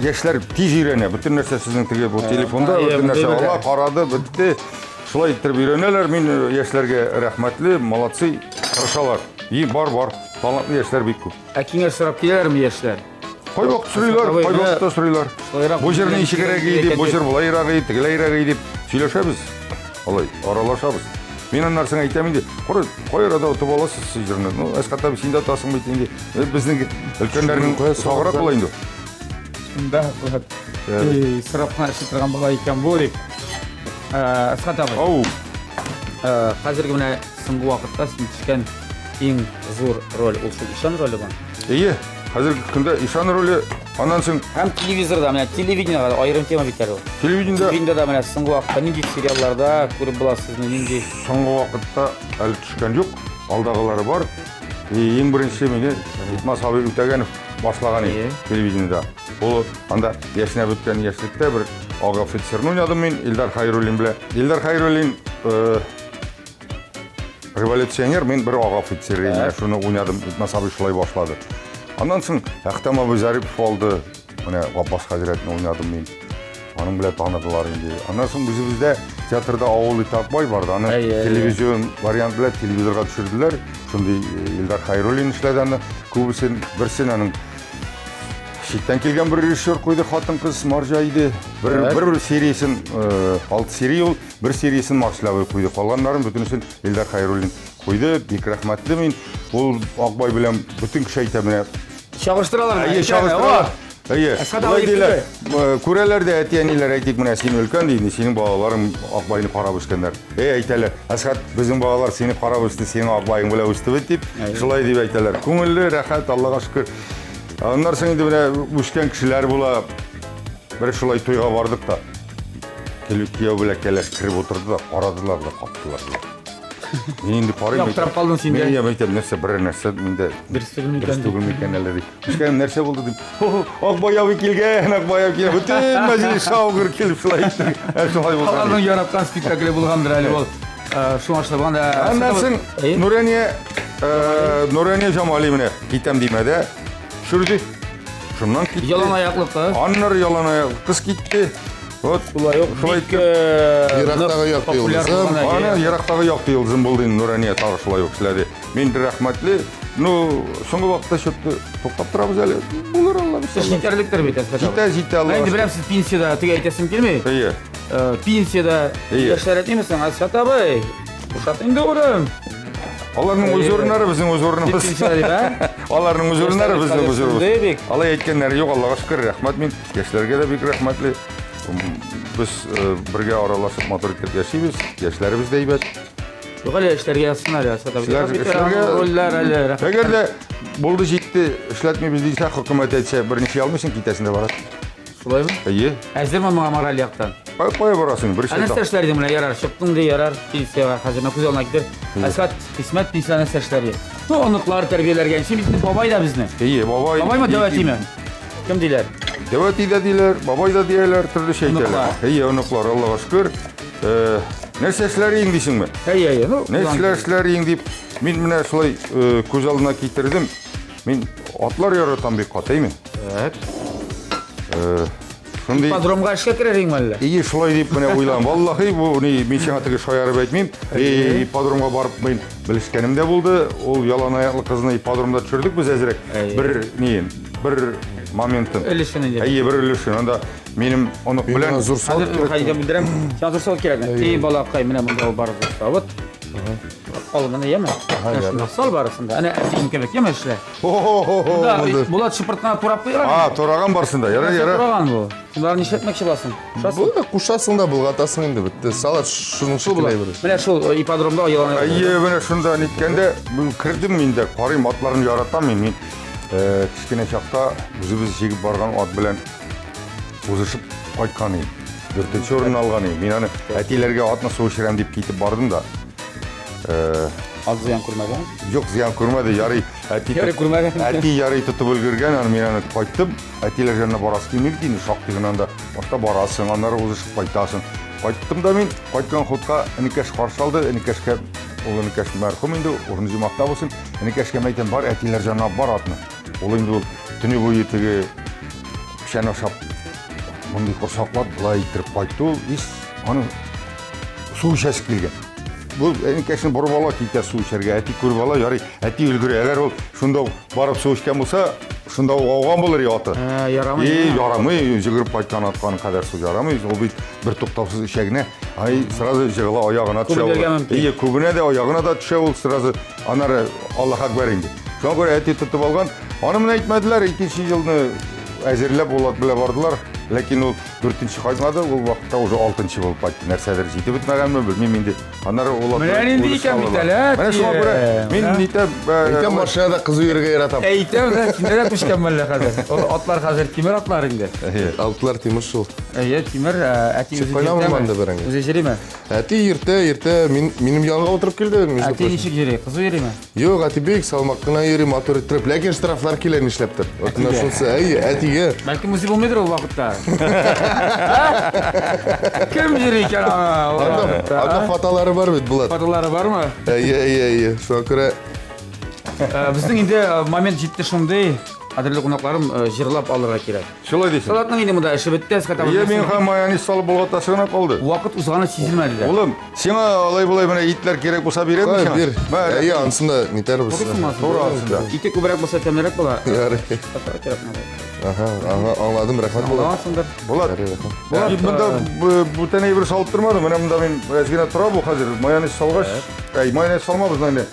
яшьләр тиз өйрәнә. Бөтен нәрсә сезнең теге бу телефонда, бөтен нәрсә ала, карады, бетте. Шулай иттереп өйрәнәләр. Мин э, яшьләргә рәхмәтле, молодцы, тырышалар. И бар, бар. Талантлы яшьләр бик күп. Ә киңәш сорап киләләрме яшьләр? Кайвакыт сорыйлар, кайвакытта сорыйлар. Бу җыр ничегрәк иде, бу җыр болайрак иде, тегеләйрәк иде дип сөйләшәбез. Алай, аралашабыз. Мин аннан соң әйтәм инде, кара, кай арада отып аласыз сез җырны? Ну, Әсхәт абый, син дә отасың бит инде. Э, безнең өлкәннәрнең саграк була инде. Шунда вот. Эй, сорап кына эшли торган бала икән бу дип. Э, Әсхәт абый. Ау. Э, хәзерге менә соңгы вакытта син төшкән иң зур роль ул шул ишан роле бар. Әйе, хәзерге көндә ишан роле, аннан соң Һәм телевизорда менә телевидениега аерым тема бит әле ул. Телевидениедә Телевидениедә менә соңгы вакытта нинди сериалларда күреп була сезне, нинди Соңгы вакытта әле төшкән юк, алдагылары бар. И, иң беренче мине Итмас абый Үтәгәнов башлаган иде телевидениедә. Ул анда яшенә беткән яшьлектә бер ак офицерны уйнадым мин Илдар Хайруллин белән. Илдар Хайруллин э, революционер, мин бер ак офицер менә шуны уйнадым. Итмас абый шулай башлады. Аннан соң Әхтәм абый Зарипов алды. Менә Габбас хәзрәтне уйнадым мин. Аның белән таныдылар инде. Аннан соң үзебездә театрда Авыл Итакбай барды. Аны телевизион вариант белән телевизорга төшерделәр. Шундый э, Илдар Хайруллин эшләде аны. Күбесен, берсен аның читтән килгән бер режиссер куйды, хатын-кыз Марҗа иде. Бер бер, бер сериясен, э, алты серия ул, Бер сериясен Марсель абый куйды, калганнарын бөтенесен Илдар Хәйруллин куйды. Бик рәхмәтле мин. Ул Акбай белән бөтен кеше әйтә менә. Чагыштыралар. Әйе, чагыштыралар. Әйе. Болай диләр. Күрәләр дә әти-әниләр әйтик, менә син өлкән ди, синең балаларың Акбайны карап үскәннәр. Әй, әйтәләр, Әсхәт, безнең балалар сине карап үсте, синең Акбаең белән үсте бит дип, шулай дип әйтәләр. Күңелле, рәхәт, Аллага шөкер. Аннан соң инде менә үскән кешеләр була. Бер шулай туйга бардык та. Килеп кияү белән кәләш кереп утырды да, карадылар да каптылар. Мин инде карыйм. Яптырап калдың син дә. Мин я әйтәм, нәрсә берәр нәрсә миндә дөрес түгел микән? Дөрес түгел микән әллә дип. Үскәнем нәрсә булды дип. Акбай абый килгән, Акбай абый килгән. Бөтен мәҗлес шау-гөр килеп шулай итте. Ә шулай булган. Аларның яраткан спектакле булгандыр әле ул. Шуңа шулай булган да. Аннан соң Нурания Нурания Җамали менә китәм димәдә төшерде. Шуннан китте. Ялан аяклы кыз. Аннары ялан аяклы кыз китте. Вот. Шулай ук Шулай бик итеп. Ерактагы якты йолдызым. Аны ерактагы якты йолдызым булды инде Нурания тагы шулай ук эшләде. Мин рәхмәтле. Ну, соңгы вакытта что-то туктап торабыз әле. Булыр Алла бирсә. Җитәрлектер бит, Әсхәт. Җитә, җитә Алла. Инде беләм, сез пенсиядә, теге әйтәсем килми. Әйе. Пенсиядә яшьләр әйтмиме соң, Әсхәт абый? Бушат инде урын. Аларның үз урыннары, безнең үз урыныбыз. Аларның үз урыннары, безнең үз урыныбыз. Алай әйткәннәре юк, Аллага шөкер, рәхмәт мин. Яшьләргә дә бик рәхмәтле. Без э, бергә аралашып матур итеп яшибез. Яшьләребез дә әйбәт. Юк әле эшләргә язсын әле, Асат абый. Эшләргә рольләр әле. Әгәр дә булды җитте, эшләтмибез дисә, хөкүмәт әйтсә, берничә алмыйсың, китәсең дә барасың. Шулаймы? Әйе. Әзерме моңа мораль яктан? Кая кая барасың? Бер Ә нәрсә эшләр идең менә, ярар, чыктың ди, ярар, пенсиягә, хәзер менә күз алдына китер. Әсхәт, Хисмәт пенсиягә нәрсә эшләр иде? Ну, оныклар тәрбияләргә. Син бит бабай да безнең. Әйе, бабай. Бабаймы, дәү әтиме? Кем диләр? Дәү әти дә диләр, бабай да дияләр, төрлечә әйтәләр. Әйе, оныклар, Аллага шөкер. Э, нәрсә эшләр идең дисеңме? Әйе, әйе. Ну, нәрсә эшләр идең дип, мин менә шулай э, күз алдына китердем. Мин атлар яратам бик каты, әйме? Так. Э, шундый Ипподромга эшкә керер идеңме әллә? Ие, шулай дип менә уйлам. Валлахи, бу ни, мин сиңа теге шаярып әйтмим. И, ипподромга барып мин белешкәнем дә булды. Ул ялан аяклы кызны ипподромда төшердек без әзрәк. Бер ни, бер моментын. Өлешен инде. Әйе, бер өлешен. Анда минем онык белән зур савыт кирәк. Хәзер белдерәм. Сиңа зур савыт кирәкме? И, балакай, менә монда ул бар зур савыт. Ал моны яме. Шунда сал барысын да. Әнә әтием кебек яме эшлә. Хо-хо-хо. Булат шыпырт кына турап куйган. А, тураган барсын да. Яра, яра. Тураган бу. Шуларны нишләтмәкче буласың? Бу да кушасың да болгатасың инде бетте. Салат шуның шикелле әйбер. Менә шул ипподромда елан. Әйе, менә шунда ниткәндә кердем мин дә, карыйм, атларны яратам мин. Мин кечкенә чакта үзебез җигеп барган ат белән узышып кайткан идем. Дүртенче урын алган идем. Мин аны әтиләргә атны су эчерәм дип китеп бардым да. Ат зыян күрмәде? Юк, зыян күрмәде. Ярый, әти Ярый күрмәгән. Әти ярый тотып өлгергән, аны мин аны кайттым. Әтиләр янына барасы килми бит инде, шактый гына анда. Башта барасың, аннары узышып кайтасың. Кайттым да мин, кайткан хутка энекәш каршы алды. Энекәшкә, ул энекәш мәрхүм инде, урыны җомахта булсын. Энекәшкә әйтәм, бар әтиләр янына бар атны. Ул инде ул төне буе теге печән ашап мондый корсаклап болай иттереп кайтты ул. Ис аның су эчәсе килгән. Бу энекәшне борып ала, китә су эчәргә. Әти күреп ала, ярый, әти өлгерә. Әгәр ул шунда ук барып су эчкән булса, Шунда ук ауган булыр и аты. Ә, ярамый. И, ярамый, йөгереп кайткан аткан кадәр су ярамый. Ул бит бер туктаусыз эчә генә. Ай, сразу җыгыла аягына төшә ул. Ие, күбенә дә аягына да төшә ул сразу. Аннары Аллаһ акбар инде. Шуңа күрә әти тотып алган. Аны менә әйтмәделәр, икенче елны әзерләп ул ат белән бардылар. Ләкин ул дүртенче кайтмады, ул вакытта уже алтынчы булып кайтты. Нәрсәдер җитеп бетмәгәнме, белмим инде. Аннары ул Менә нинди икән бит әле, Менә шуңа күрә мин нитәп Әйтәм, машинада кызу йөрергә яратам. Әйтәм, дә, тимер дә төшкән мәллә хәзер. Ул атлар хәзер тимер атлар инде. Атлар тимер шул. Әйе, тимер, әти үзе кайнамый анда бәрәңге. Үзе йөриме? Әти иртә, иртә мин минем янга утырып килде. Әти ничек йөри? Кызу йөриме? Юк, әти бик салмак кына йөри, матур иттереп. Ләкин штрафлар килә нишләптер. Вот менә шунысы, әйе, әтигә. Бәлкем үзе булмыйдыр ул вакытта. Кем йөри икән аңа? Анда фотолары бар бит, Булат. Фотолары бармы? Әйе, әйе, әйе. Шуңа күрә Безнең инде момент җитте шундый, кадерле кунакларым, җырлап алырга кирәк. Шулай дисең. Салатның инде монда эше бетте, Әсхәт абый. Иә, мин һәм майонез салып болгатасы гына калды. Вакыт узганы сизелмәде дә. Улым, сиңа алай-болай менә итләр кирәк булса бирәм Кай, бир. Әйе, анысын да нитәрбез. Тура анысын да. Ите күбрәк булса тәмлерәк була. Ярый. Кирәк надо. Ага, ага, аңладым, рәхмәт Булат. Аңлагансыңдыр. Булат. Булат, монда бүтән әйбер салып тормадым. Менә монда мин әз генә тора бу хәзер. Майонез салгач, әй, майонез салмабыз инде.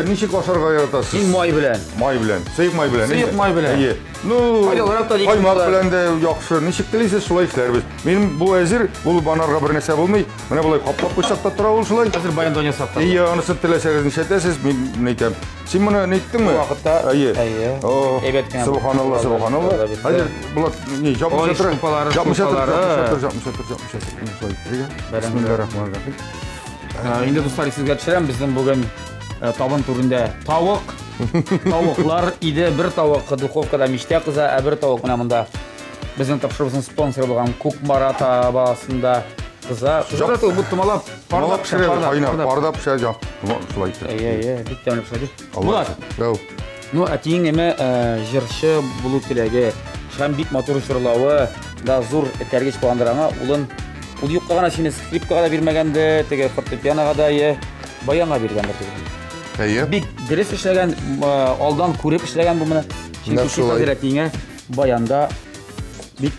Ничек ашарга яратасыз? Мин май белән. Май белән. Сыек май белән. Сыек май белән. Әйе. Ну, Файдалырак та дигән каймак була. белән дә яхшы. Ничек телисез, шулай эшләрбез. Минем бу әзер, ул банарга бер нәрсә булмый. Менә болай каплап куйсак та тора ул шулай. Хәзер баян дөнья сатты. Әйе, анысы теләсәгез нишләтәсез, мин ни әйтәм. Син моны ниттеңме? Бу вакытта Әйе. Әйе. О, Әйбәт кенә. Субханалла, субханалла. Хәзер Булат, ни, Ой, жапмыша тор. шулпалары, Жапмыша тор, шулпалары. жапмыша тор, жапмыша тор, жапмыша тор. Менә шулай иттерергә. Бәрәңге. Бисмиллаһир-рахманир-рахим. Инде дуслар исегезгә төшерәм, безнең бүген табын түрендә тавык, тавыклар иде. Бер тавык духовкада мичтә кыза, ә бер тавык менә монда безнең тапшыруыбызның спонсоры булган Кукмара табасында кыза. Кыза да түгел, бу томалап, Томалап парлап пешә, пешерә, парлап, кайнар, парлап. парда пешә, жап. Шулай иттереп. Әйе, әйе, бик тәмле пешә. Алла Булат, Әу. ну, әтиең эме җырчы булу теләге һәм бик матур җырлавы да зур этәргеч булгандыр аңа. Улын ул юкка гына сине скрипкага да бирмәгәнде, теге фортепианога да, е, баянга биргәндер дип. Әйе. Бик дөрес эшләгән, алдан күреп эшләгән бу моны. Чөнки Нәкъ син шулай. хәзер әтиеңә баянда бик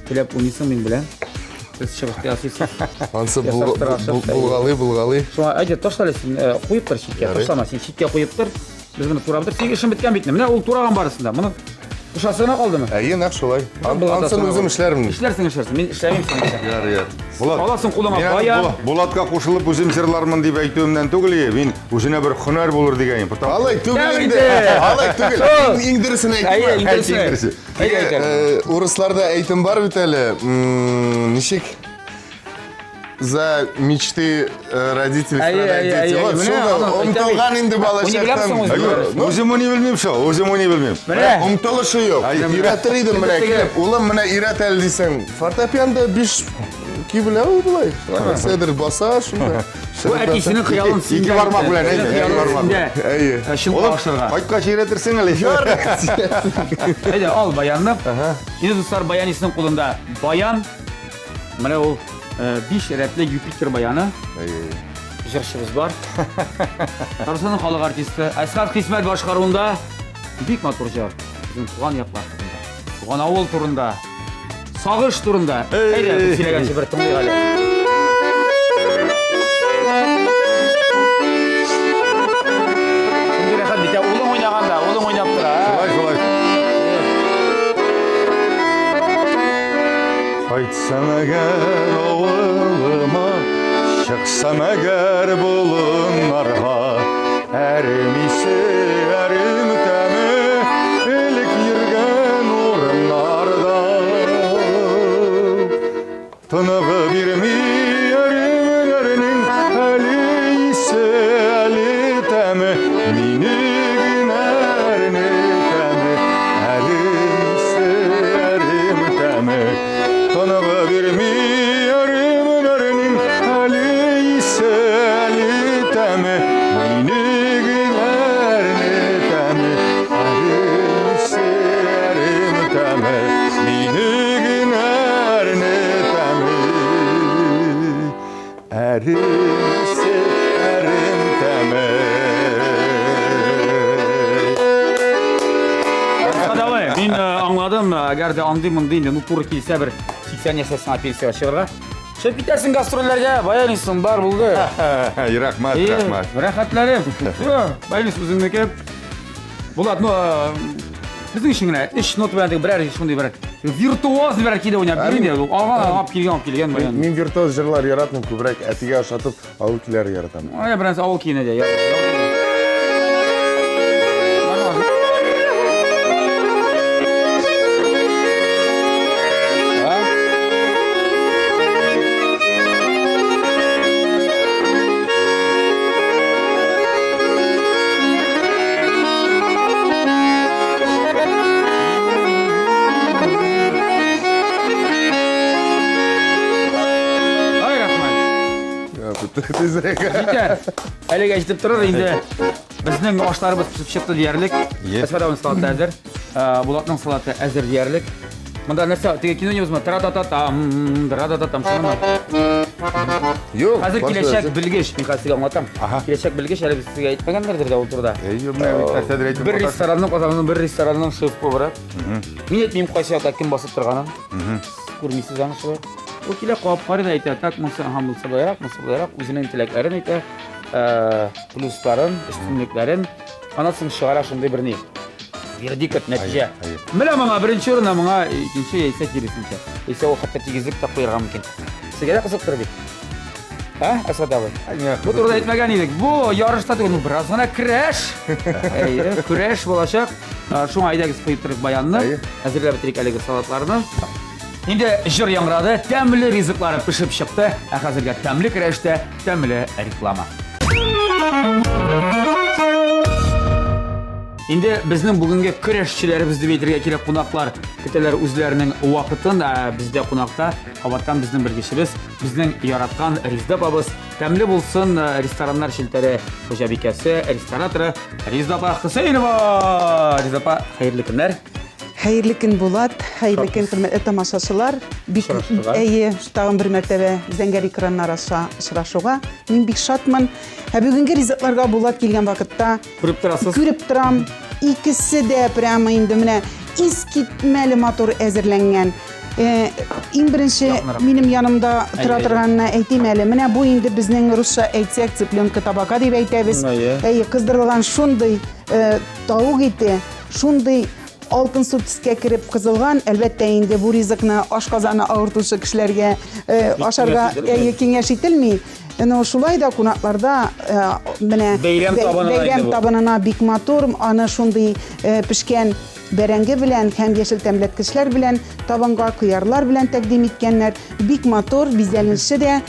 теләп уйныйсың мин белән. Сез чыгыш ясыйсыз. Ансы Ясап торасың. булгалый, булгалый. Шуңа әйдә ташла әле син, куеп тор читкә, Ярый. ташлама син читкә куеп тор. Без моны турап тор. Синең эшең беткән бит инде. Менә ул тураган барысын да. Моны кушасы гына калдымы? Әйе, нәкъ шулай. Ансын үзем эшләрмен. Эшләрсең, эшләрсең. Мин эшләмим син эшлә. Ярый, ярый. Булат. Аласың кулыңа Мин аны баян. Булатка кушылып үзем җырлармын дип әйтүемнән түгел, и, мин үзенә бер һөнәр булыр дигән. Потому Алай түгел Тәм инде. инде. Алай түгел. Шул. Иң иң дөресен Әйе, әйтим. иң Әйт, дөресе. иң дөресе. Әйдә, әйтә. Урысларда әйтем бар бит әле. Ничек? За мечты родителей Әйе, страдают әйе, дети. әйе, Вот менә шуны аны әйтәм бит. омтылган инде бала Уйный беләмсең чактан. үзең? Юк, ну, Үзем уйный белмим шул, үзем уйный белмим. Менә. Омтылышы юк. Әйе. Өйрәтер идем менә Теге- килеп. Улым менә өйрәт әле дисәң. Фортепианда биш көй белә ул болай. Нәрсәдер баса шунда. Бу әтисенең хыялын Ике синдә. бармак белән, әйдә, ике бармак белән. Әйе. Чынга ашырга. Кайткач өйрәтерсең әле. Әйдә, ал баянны. Инде дуслар, баянистның кулында баян. Менә ул биш рәтле Юпитер баяны. Әйе. Җырчыбыз бар. Татарстанның халык артисты Әсхәт Хисмәт башкаруында бик матур җыр. Безнең туган яклар турында, туган авыл турында, сагыш турында. Әйдә, күп сөйләгәнче бер тыңлыйк әле. Шундый рәхәт бит, ә улың уйнаганда, улың уйнап тора. ә? Шулай, шулай. Кайтсам әгәр авылыма, чыксам әгәр болыннарга, әрем исе, әрем тәме, элек йөргән урыннарда. Тыныгы бирми әремнәрнең әле исе, әле тәме, мине генә әрнетәме, әле исе, әрем тәме. Тыныгы бирми әремнәрнең әле исе, әле тәме, мине генә әрнетәме. Мин э, аңладым, әгәр дә андый мондый инде, ну туры килсә бер 80 яшьтә сиңа пенсиягә чыгарга. Чыгып китәрсең гастрольләргә, баянистың бар булды. Рәхмәт, рәхмәт. Рәхәтләнеп. Все, баянист үзеңнеке. Булат, ну, э, безнең өчен генә өч нота белән теге берәр шундый бер виртуоз берәр көйдә уйнап бир инде. Алган алып килгән, алып килгән баян. Мин виртуоз җырлар яратмыйм, күбрәк әтигә ошатып авыл көйләре яратам. Ай, бераз авыл көенә дә. Ай, рәхмәт. Тизрәк. Җитәр. Әлегә җитеп торыр инде. Безнең ашларыбыз пешеп чыкты диярлек. Әсфәр абының салаты әзер. Булатның салаты әзер диярлек. Монда нәрсә, теге кино небезме? Тра-та-та-там, тра-та-та-там, шунымы? Юк. Хәзер киләчәк белгеч, мин хәзер сезгә аңлатам. Киләчәк белгеч әле без сезгә әйтмәгәннәрдер дә ул турыда. Әйе, менә бит нәрсәдер әйтеп Бер ресторанның, Казанның бер ресторанның шеф-повары. Мин әйтмим кайсы якта кем басып торганын. Күрмисез аны шулай. Ул килә кабып карый да әйтә, так, монысы, ага, монысы былайрак, монысы былайрак, үзенең теләкләрен әйтә, плюсларын, өстенлекләрен. Аннан соң чыгара шундый бер ни. Вердикт, нәтиҗә. Менә моңа беренче урын, ә моңа икенче яисә киресенчә. Яисә ул хәтта тигезлек тә куярга мөмкин. Сезгә дә кызыктыр бит. Ә, Әсгать абый? Бу турыда әйтмәгән идек. Бу ярышта түгел, ну бераз гына көрәш. Әйе, көрәш булачак. Шуңа әйдәгез куеп торыйк баянны. Әзерләп бетерик әлеге салатларны. Инде җыр яңгырады, тәмле ризыклары пешеп чыкты. Ә хәзергә тәмле көрәштә тәмле реклама. Инде безнең бүгенге көрәшчеләребез дип әйтергә кирәк, кунаклар көтәләр үзләренең вакытын. Ә бездә кунакта кабаттан безнең белгечебез, безнең яраткан Резда апабыз. Тәмле булсын э, рестораннар челтәре хуҗабикәсе, рестораторы Резда апа Хөсәенова. Резда апа, хәерле көннәр. Хәерле көн, Булат. Хәерле көн, хөрмәтле тамашачылар. Бик әйе, тагын бер мәртәбә зәңгәр экраннар аша очрашуга мин бик шатмын. Ә бүгенге ризыкларга Булат килгән вакытта Күреп торасыз. Күреп торам. Икесе дә прямо инде менә искитмәле матур әзерләнгән. Э, иң беренче минем янымда тора торганны әйтим әле. Менә бу инде безнең русча әйтсәк, цыпленка табака дип әйтәбез. Әйе, кыздырылган шундый э, тавык ите, шундый алтынсу төскә кереп кызылган. Әлбәттә инде бу ризыкны ашказаны авыртучы кешеләргә э, ашарга әйе киңәш ителми. Но шулай да кунакларда э, менә бәйрәм табынына, бәйрәм табынына бик матур, аны шундый э, пешкән бәрәңге белән һәм яшел тәмләткечләр белән табынга кыярлар белән тәкъдим иткәннәр. Бик матур, бизәлеше дә.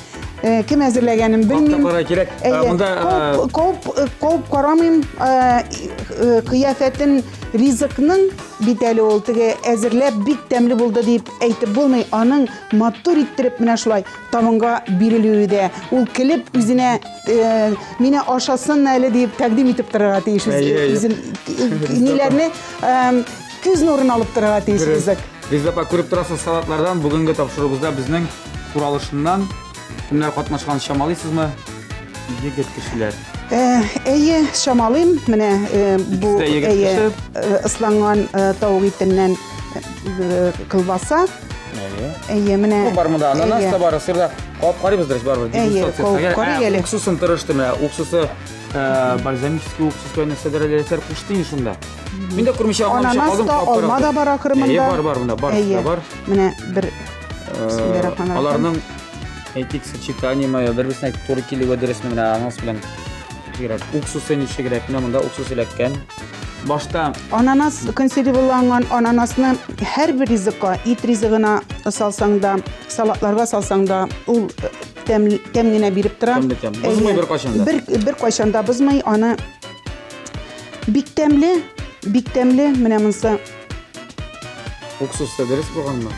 Э, кем әзерләгәнен белмим. Кара кирәк. Монда кауп кауп карамыйм. Кыяфәтен ризыкның бит әле ул теге әзерләп бик тәмле булды дип әйтеп булмый. Аның матур иттереп менә шулай Табынга бирелүе дә, ул килеп үзенә э, мине ашасын әле дип тәкъдим итеп торырга тиеш үзен ниләрне күз нурын алып торырга тиеш ризык. Риза апа, күреп торасыз салатлардан бүгенге тапшыруыбызда безнең туралышыннан кемнәр катнашканын чамалыйсызмы? Егет кешеләр. Э, әйе, чамалыйм. Менә э, бу әйе, ысланган тавык итеннән колбаса. Әйе. Әйе, менә. Ну, бар монда ананас та бар, сыр да. Кабып карыйбыз дөрес барыбер. Әйе, кабып карыйк әле. Уксусын тырышты менә. Уксусы э, бальзамический уксус белән нәрсәдер әле нәрсәләр кушты инде шунда. Мин дә күрмичә аңламыйча калдым. Ананас та, алма да бар ахры монда. Әйе, бар, бар монда, бар, да бар. Менә бер э, Аларның әйтик сочетание бер-берсенә туры килүе дөресме менә ананас белән ничегрәк, уксусы ничегрәк, менә монда уксус эләккән. Башта ананас консервланган ананасны һәрбер ризыкка, ит ризыгына салсаң да, салатларга салсаң да, ул э, тәм, тәм генә биреп тора. Тәмле тәм. Бозмый бер кайчан да. Бер, бер кайчан да бозмый, аны бик тәмле, бик тәмле, менә монысы. Уксусы дөрес булганмы?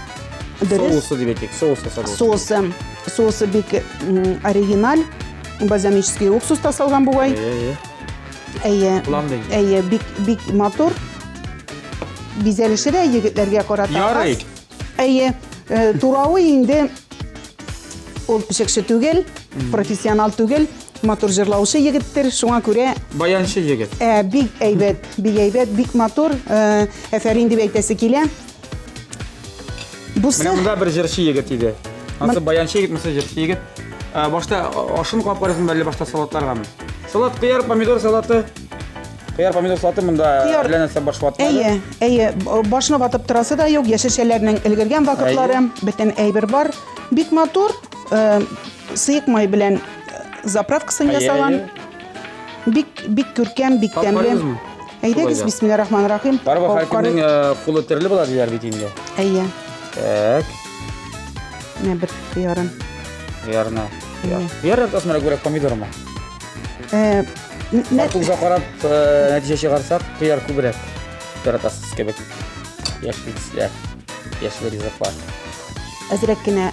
Дөрес. Соусы дип әйтик, соус ясап. Соусы, соусы бик оригиналь. Бальзамический уксус та салган бугай. Әйе, әйе. Планлы. Әйе, бик бик матур. Бизәлеше дә егетләргә карата. Ярый. Әйе, э, туравы инде ул пешекче түгел, профессионал түгел. Матур җырлаучы егеттер, шуңа күрә Баянчы егет. Ә, бик әйбәт, бик әйбәт, бик матур. Э, әфәрин дип әйтәсе килә. Бусы Менә монда бер җырчы егет иде. Ансы баянчы егет, монысы җырчы егет. Ә, башта ашын кабып карыйсың әллә башта салатларгамы? Салат, кыяр, помидор салаты. Кыяр, помидор салаты монда әллә нәрсә баш ватмады. Әйе, әйе, башны ватып торасы да юк, яшелчәләрнең өлгергән вакытлары, бөтен әйбер бар. Бик матур, э, сыек май белән заправкасын ясаган. Бик бик күркәм, бик тәмле. Әйдәгез, бисмилла рахман рахим. Барыбер һәркемнең э, кулы төрле була диләр бит инде. Әйе. Так. Менә бер кыярын. Кыярына. Кыяр яратасыңмы күбрәк помидормы? Э, Кулга карап э, нәтиҗә чыгарсак, кыяр күбрәк яратасыз кебек. Яшел төсләр, яшел ризыклар. Әзрәк кенә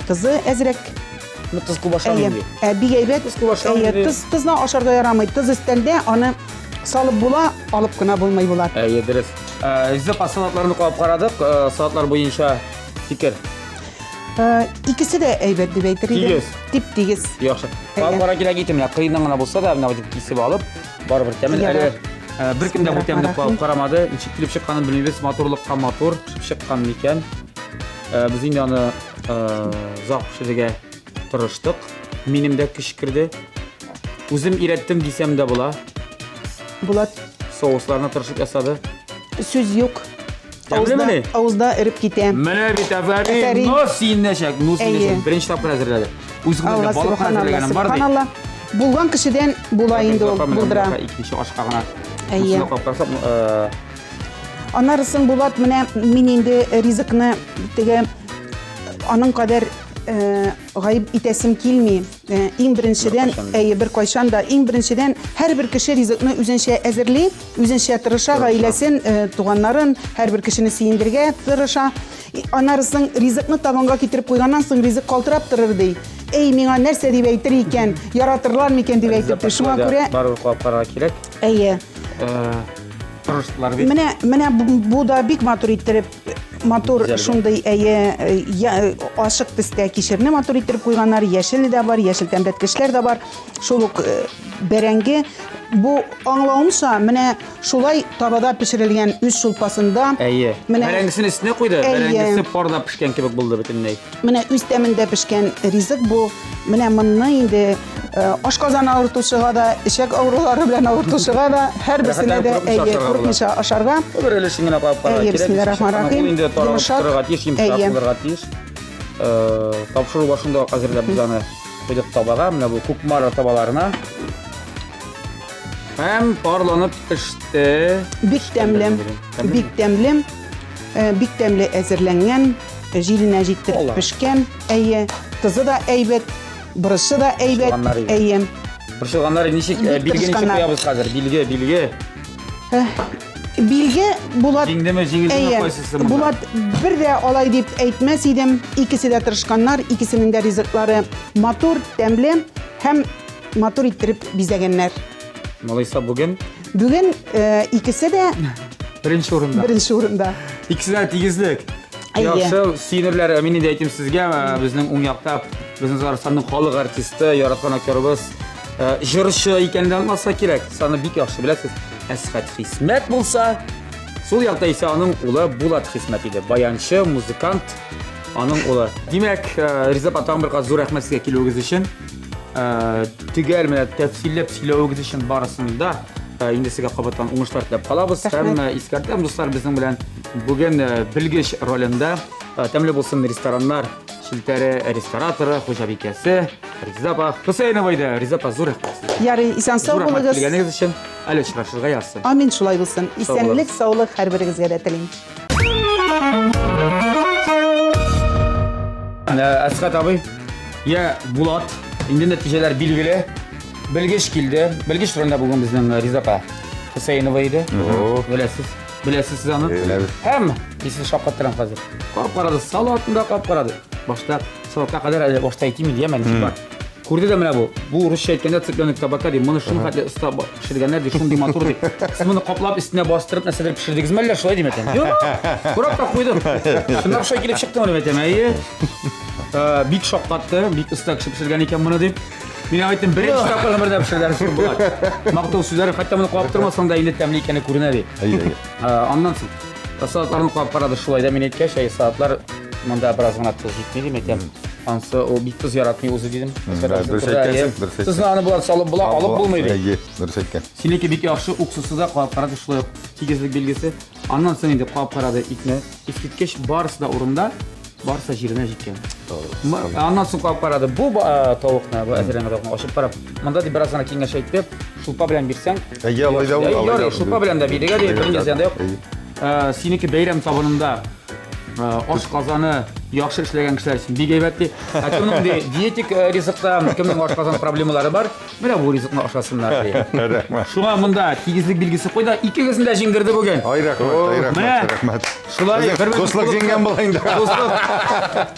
тозы әзрәк. Ну, тоз күп ашамыйм ди. Ә, бик әйбәт. Тоз күп ашамыйм ди. Тоз, тозны ашарга ярамый. Тоз өстәлдә, аны салып була, алып кына булмый була. Әйе, дөрес. Зөпа салатларны кабып карадык. Салатлар буенча фикер. Икесе дә әйбәт дип әйтер идем. Тигез. Тип-тигез. Яхшы. Кабып кара кирәк итем, менә кыйыннан гына булса да, менә дип кисеп алып, барыбер тәмен әле беркем дә бу тәмне кабып карамады. Ничек килеп чыкканын белмибез. Матурлыкка матур чыккан микән? Без инде аны озак пешерергә тырыштык. Минем дә көч керде. Үзем өйрәттем дисәм дә була. Булат. Соусларны тырышып ясады. Сүз юк. Тәмлемени? Авызда эреп китә. Менә бит афәрин. Ну синнәчәк, ну синнәчәк. Беренче тапкыр әзерләде. Үз гомерендә балык әзерләгәнем бар ди. Булган кешедән була инде ул, булдыра. Икенче ашка гына. Әйе. Аннары соң Булат, менә мин инде ризыкны теге аның кадәр э, гаеп итәсем килми. Э, иң беренчедән, әйе, бер кайчан да, иң беренчедән һәрбер кеше ризыкны үзенчә әзерли, үзенчә тырыша, гаиләсен, э, туганнарын, һәрбер кешене сөендергә тырыша. Аннары соң ризыкны табынга китереп куйганнан соң ризык калтырап торыр ди. Эй, миңа нәрсә дип әйтер икән, яратырлар микән дип әйтеп. Шуңа күрә барыбер кабып карарга кирәк. Әйе. Тырыштылар бит. Менә, менә бу да бик матур иттереп, матур шундый әйе, ачык төстә кишерне матур иттереп куйганнар, яшеле дә бар, яшел тәмләткечләр дә бар. Шул ук бәрәңге. Бу аңлавымча, менә шулай табада пешерелгән үз шулпасында. Әйе. Менә бәрәңгесен өстенә куйды, бәрәңгесе парда пешкән кебек булды бөтенләй. Менә үз тәмендә пешкән ризык бу. Менә моны инде э, ашказан авыртучыга да, эчәк авырулары белән авыртучыга да, һәрберсенә дә әйе, курыкмыйча ашарга. Бер өлешен генә кабып карарга кирәк. Бисмиллахиррахманиррахим. Ул инде таралып торырга тиеш, йомшак булырга тиеш. Э, тапшыру башында ук әзерләп без аны куйдык табага, менә бу Кукмара табаларына. Һәм парланып пеште. Бик тәмле. Бик тәмле. Э, бик тәмле әзерләнгән. Җиренә җиттереп пешкән, әйе. Тозы да әйбәт, борычы да әйбәт, әйе. Борчылганнар ничек, э, билге ничек куябыз хәзер? Билге, билге. Э, билге Булат. Җиңдеме, җиңелдеме кайсысы монда? Булат бер дә алай дип әйтмәс идем. Икесе дә тырышканнар, икесенең дә ризыклары матур, тәмле һәм матур иттереп бизәгәннәр. Алайса бүген? Бүген э, икесе дә беренче урында. Беренче урында. Икесе дә тигезлек. Яхшы, сөенерләр. Мин инде әйтим сезгә, безнең уң якта безнең Татарстанның халык артисты, яраткан актерыбыз, җырчы икәнен дә онытмаска кирәк. Сез аны бик яхшы беләсез. Әсхәт Хисмәт булса, сул якта исә аның улы Булат Хисмәт иде. Баянчы, музыкант, аның улы. Димәк, Риза апа, тагын бер кат зур рәхмәт сезгә килүегез өчен. Төгәл менә тәфсилләп сөйләвегез өчен барысын да. Инде сезгә кабаттан уңышлар теләп калабыз. Һәм искәртәм, дуслар, безнең белән бүген белгеч ролендә тәмле булсын рестораннар челтәре рестораторы, хуҗабикәсе Риза апа Хөсәенова иде. Риза апа, зур рәхмәт сезгә. Ярый, исән сау булыгыз. Килгәнегез өчен әле очрашырга язсын. Амин, шулай булсын. Исәнлек, саулык һәрберегезгә дә телим. Әсхәт абый, я Булат, инде нәтиҗәләр билгеле. Белгеч килде. Белгеч ролендә бүген безнең Риза апа Хөсәенова иде. Беләсез. Беләсез сез аны. Беләбез. Һәм мин сезне шаккаттырам хәзер. Кап карады, салатын да кап карады. Башта салатка кадәр әле башта әйтим инде, яме ничек бар. Күрде дә менә бу. Бу русча әйткәндә цыпленок табака ди. Моны шуның хәтле оста пешергәннәр ди, шундый матур ди. Сез моны каплап өстенә бастырып нәрсәдер пешердегезме әллә шулай дим әйтәм. Юк. Kurап та куйдым. Чынлап шулай килеп чыкты моны әйтәм. Әйе. Бик шаккатты, бик оста кеше пешергән икән моны дип. Мин әйттем, беренче тапкыр гомердә пешерделәр шул була. Мактау сүзләре, хәтта моны кабып тормасаң да инде тәмле икәне күренә ди. Әйе, әйе. Аннан соң салатларны кабып карады шулай да мин әйткәч, әй салатлар монда бераз гына тоз җитми дим әйтәм. Ансы ул бик тоз яратмый үзе дидем. Дөрес әйткәнсең, дөрес әйткән. Тозны аны болар салып була, алып булмый ди. Әйе, дөрес әйткән. Синеке бик яхшы, уксусы да кабып карады шулай ук тигезлек билгесе. Аннан соң инде кабып карады итне. Искиткеч, барысы да урында, барысы да җиренә җиткән. Аннан соң кабып карады бу тавыкны, бу әзерләнгән тавыкны ачып карап. Монда дип бераз гына киңәш әйтте. Шулпа белән бирсәң. Әйе, алай да ул, алай да. Шулпа белән дә бирергә ди, бернинди зыян да юк. Синеке бәйрәм табынында аш казаны яхшы эшләгән кешеләр өчен бик әйбәт ди. Ә кемнең ди диетик ризыкта, кемнең ашказан проблемалары бар, менә бу ризыкны ашасыннар ди. Рәхмәт. Шуңа монда тигезлек билгесе куй да, икегезне дә җиңдерде бүген. Ай, рәхмәт, ай, рәхмәт, рәхмәт. Шулай бер дуслык җиңгән була инде. Дуслык,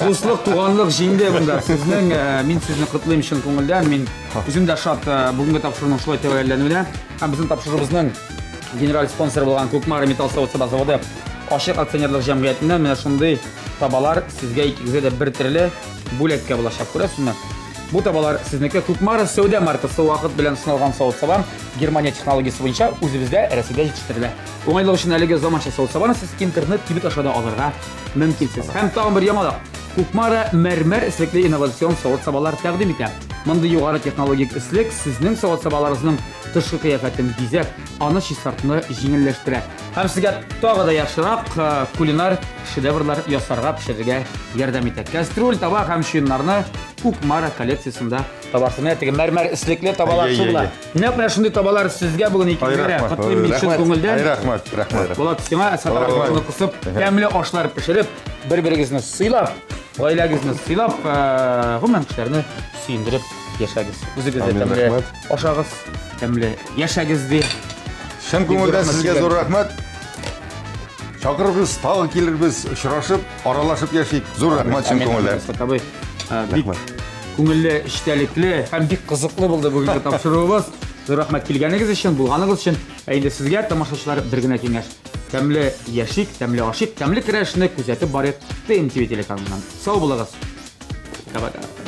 дуслык, туганлык җиңде монда. Сезнең, мин сезне котлыйм чын күңелдән. Мин үзем дә шат бүгенге тапшыруның шулай тәвәлләнүенә. Һәм безнең тапшыруыбызның генераль спонсоры булган Кукмара металл савыт-саба заводы ачык акционерлык җәмгыятеннән менә шундый табалар сезгә икегезгә дә бер төрле бүләккә булачак, күрәсезме? Бу табалар сезнеке. Кукмара сәүдә маркасы вакыт белән сыналган савыт-саба Германия технологиясе буенча үзебездә Рәсәйдә җитештерелә. Уңайлык өчен әлеге заманча савыт-сабаны сез интернет кибет аша да алырга мөмкинсез. Һәм тагын бер яңалык. Кукмара мәрмәр эслекле инновацион савыт-сабалар тәкъдим итә. Мондый югары технологик эслек сезнең савыт-сабаларыгызның тышкы кыяфәтен бизәп, аны чистартуны җиңелләштерә. Һәм сезгә тагы да яхшырак кулинар шедеврлар ясарга, пешерергә ярдәм итә. Кәстрүл, таба һәм чуеннарны Кукмара коллекциясендә табарсыз. Менә теге мәрмәр эслекле табалар шул була. Нәкъ менә шундый табалар сезгә бүген икегезгә дә котлыйм мин чын күңелдән. Рәхмәт, рәхмәт. Булат, сиңа Әсхәт абыйны кысып, тәмле ашлар пешереп, бер-берегезне сыйлап, гаиләгезне сыйлап, гомумән кешеләрне сөендереп яшәгез. Үзегез дә тәмле ашагыз, тәмле яшәгез ди. Чын күңелдән сезгә зур рәхмәт. Чакырыгыз, тагы килербез, очрашып, аралашып яшик. Зур рәхмәт чын күңелдән. Әсхәт абый, бик күңелле, эчтәлекле һәм бик кызыклы булды бүгенге тапшыруыбыз. Зур рәхмәт килгәнегез өчен, булганыгыз өчен. Ә инде сезгә, тамашачылар, бер генә киңәш. Тәмле яшик, тәмле ашыйк, тәмле көрәшне күзәтеп барыйк ТМТВ телеканалыннан. Сау булыгыз. Пока-пока.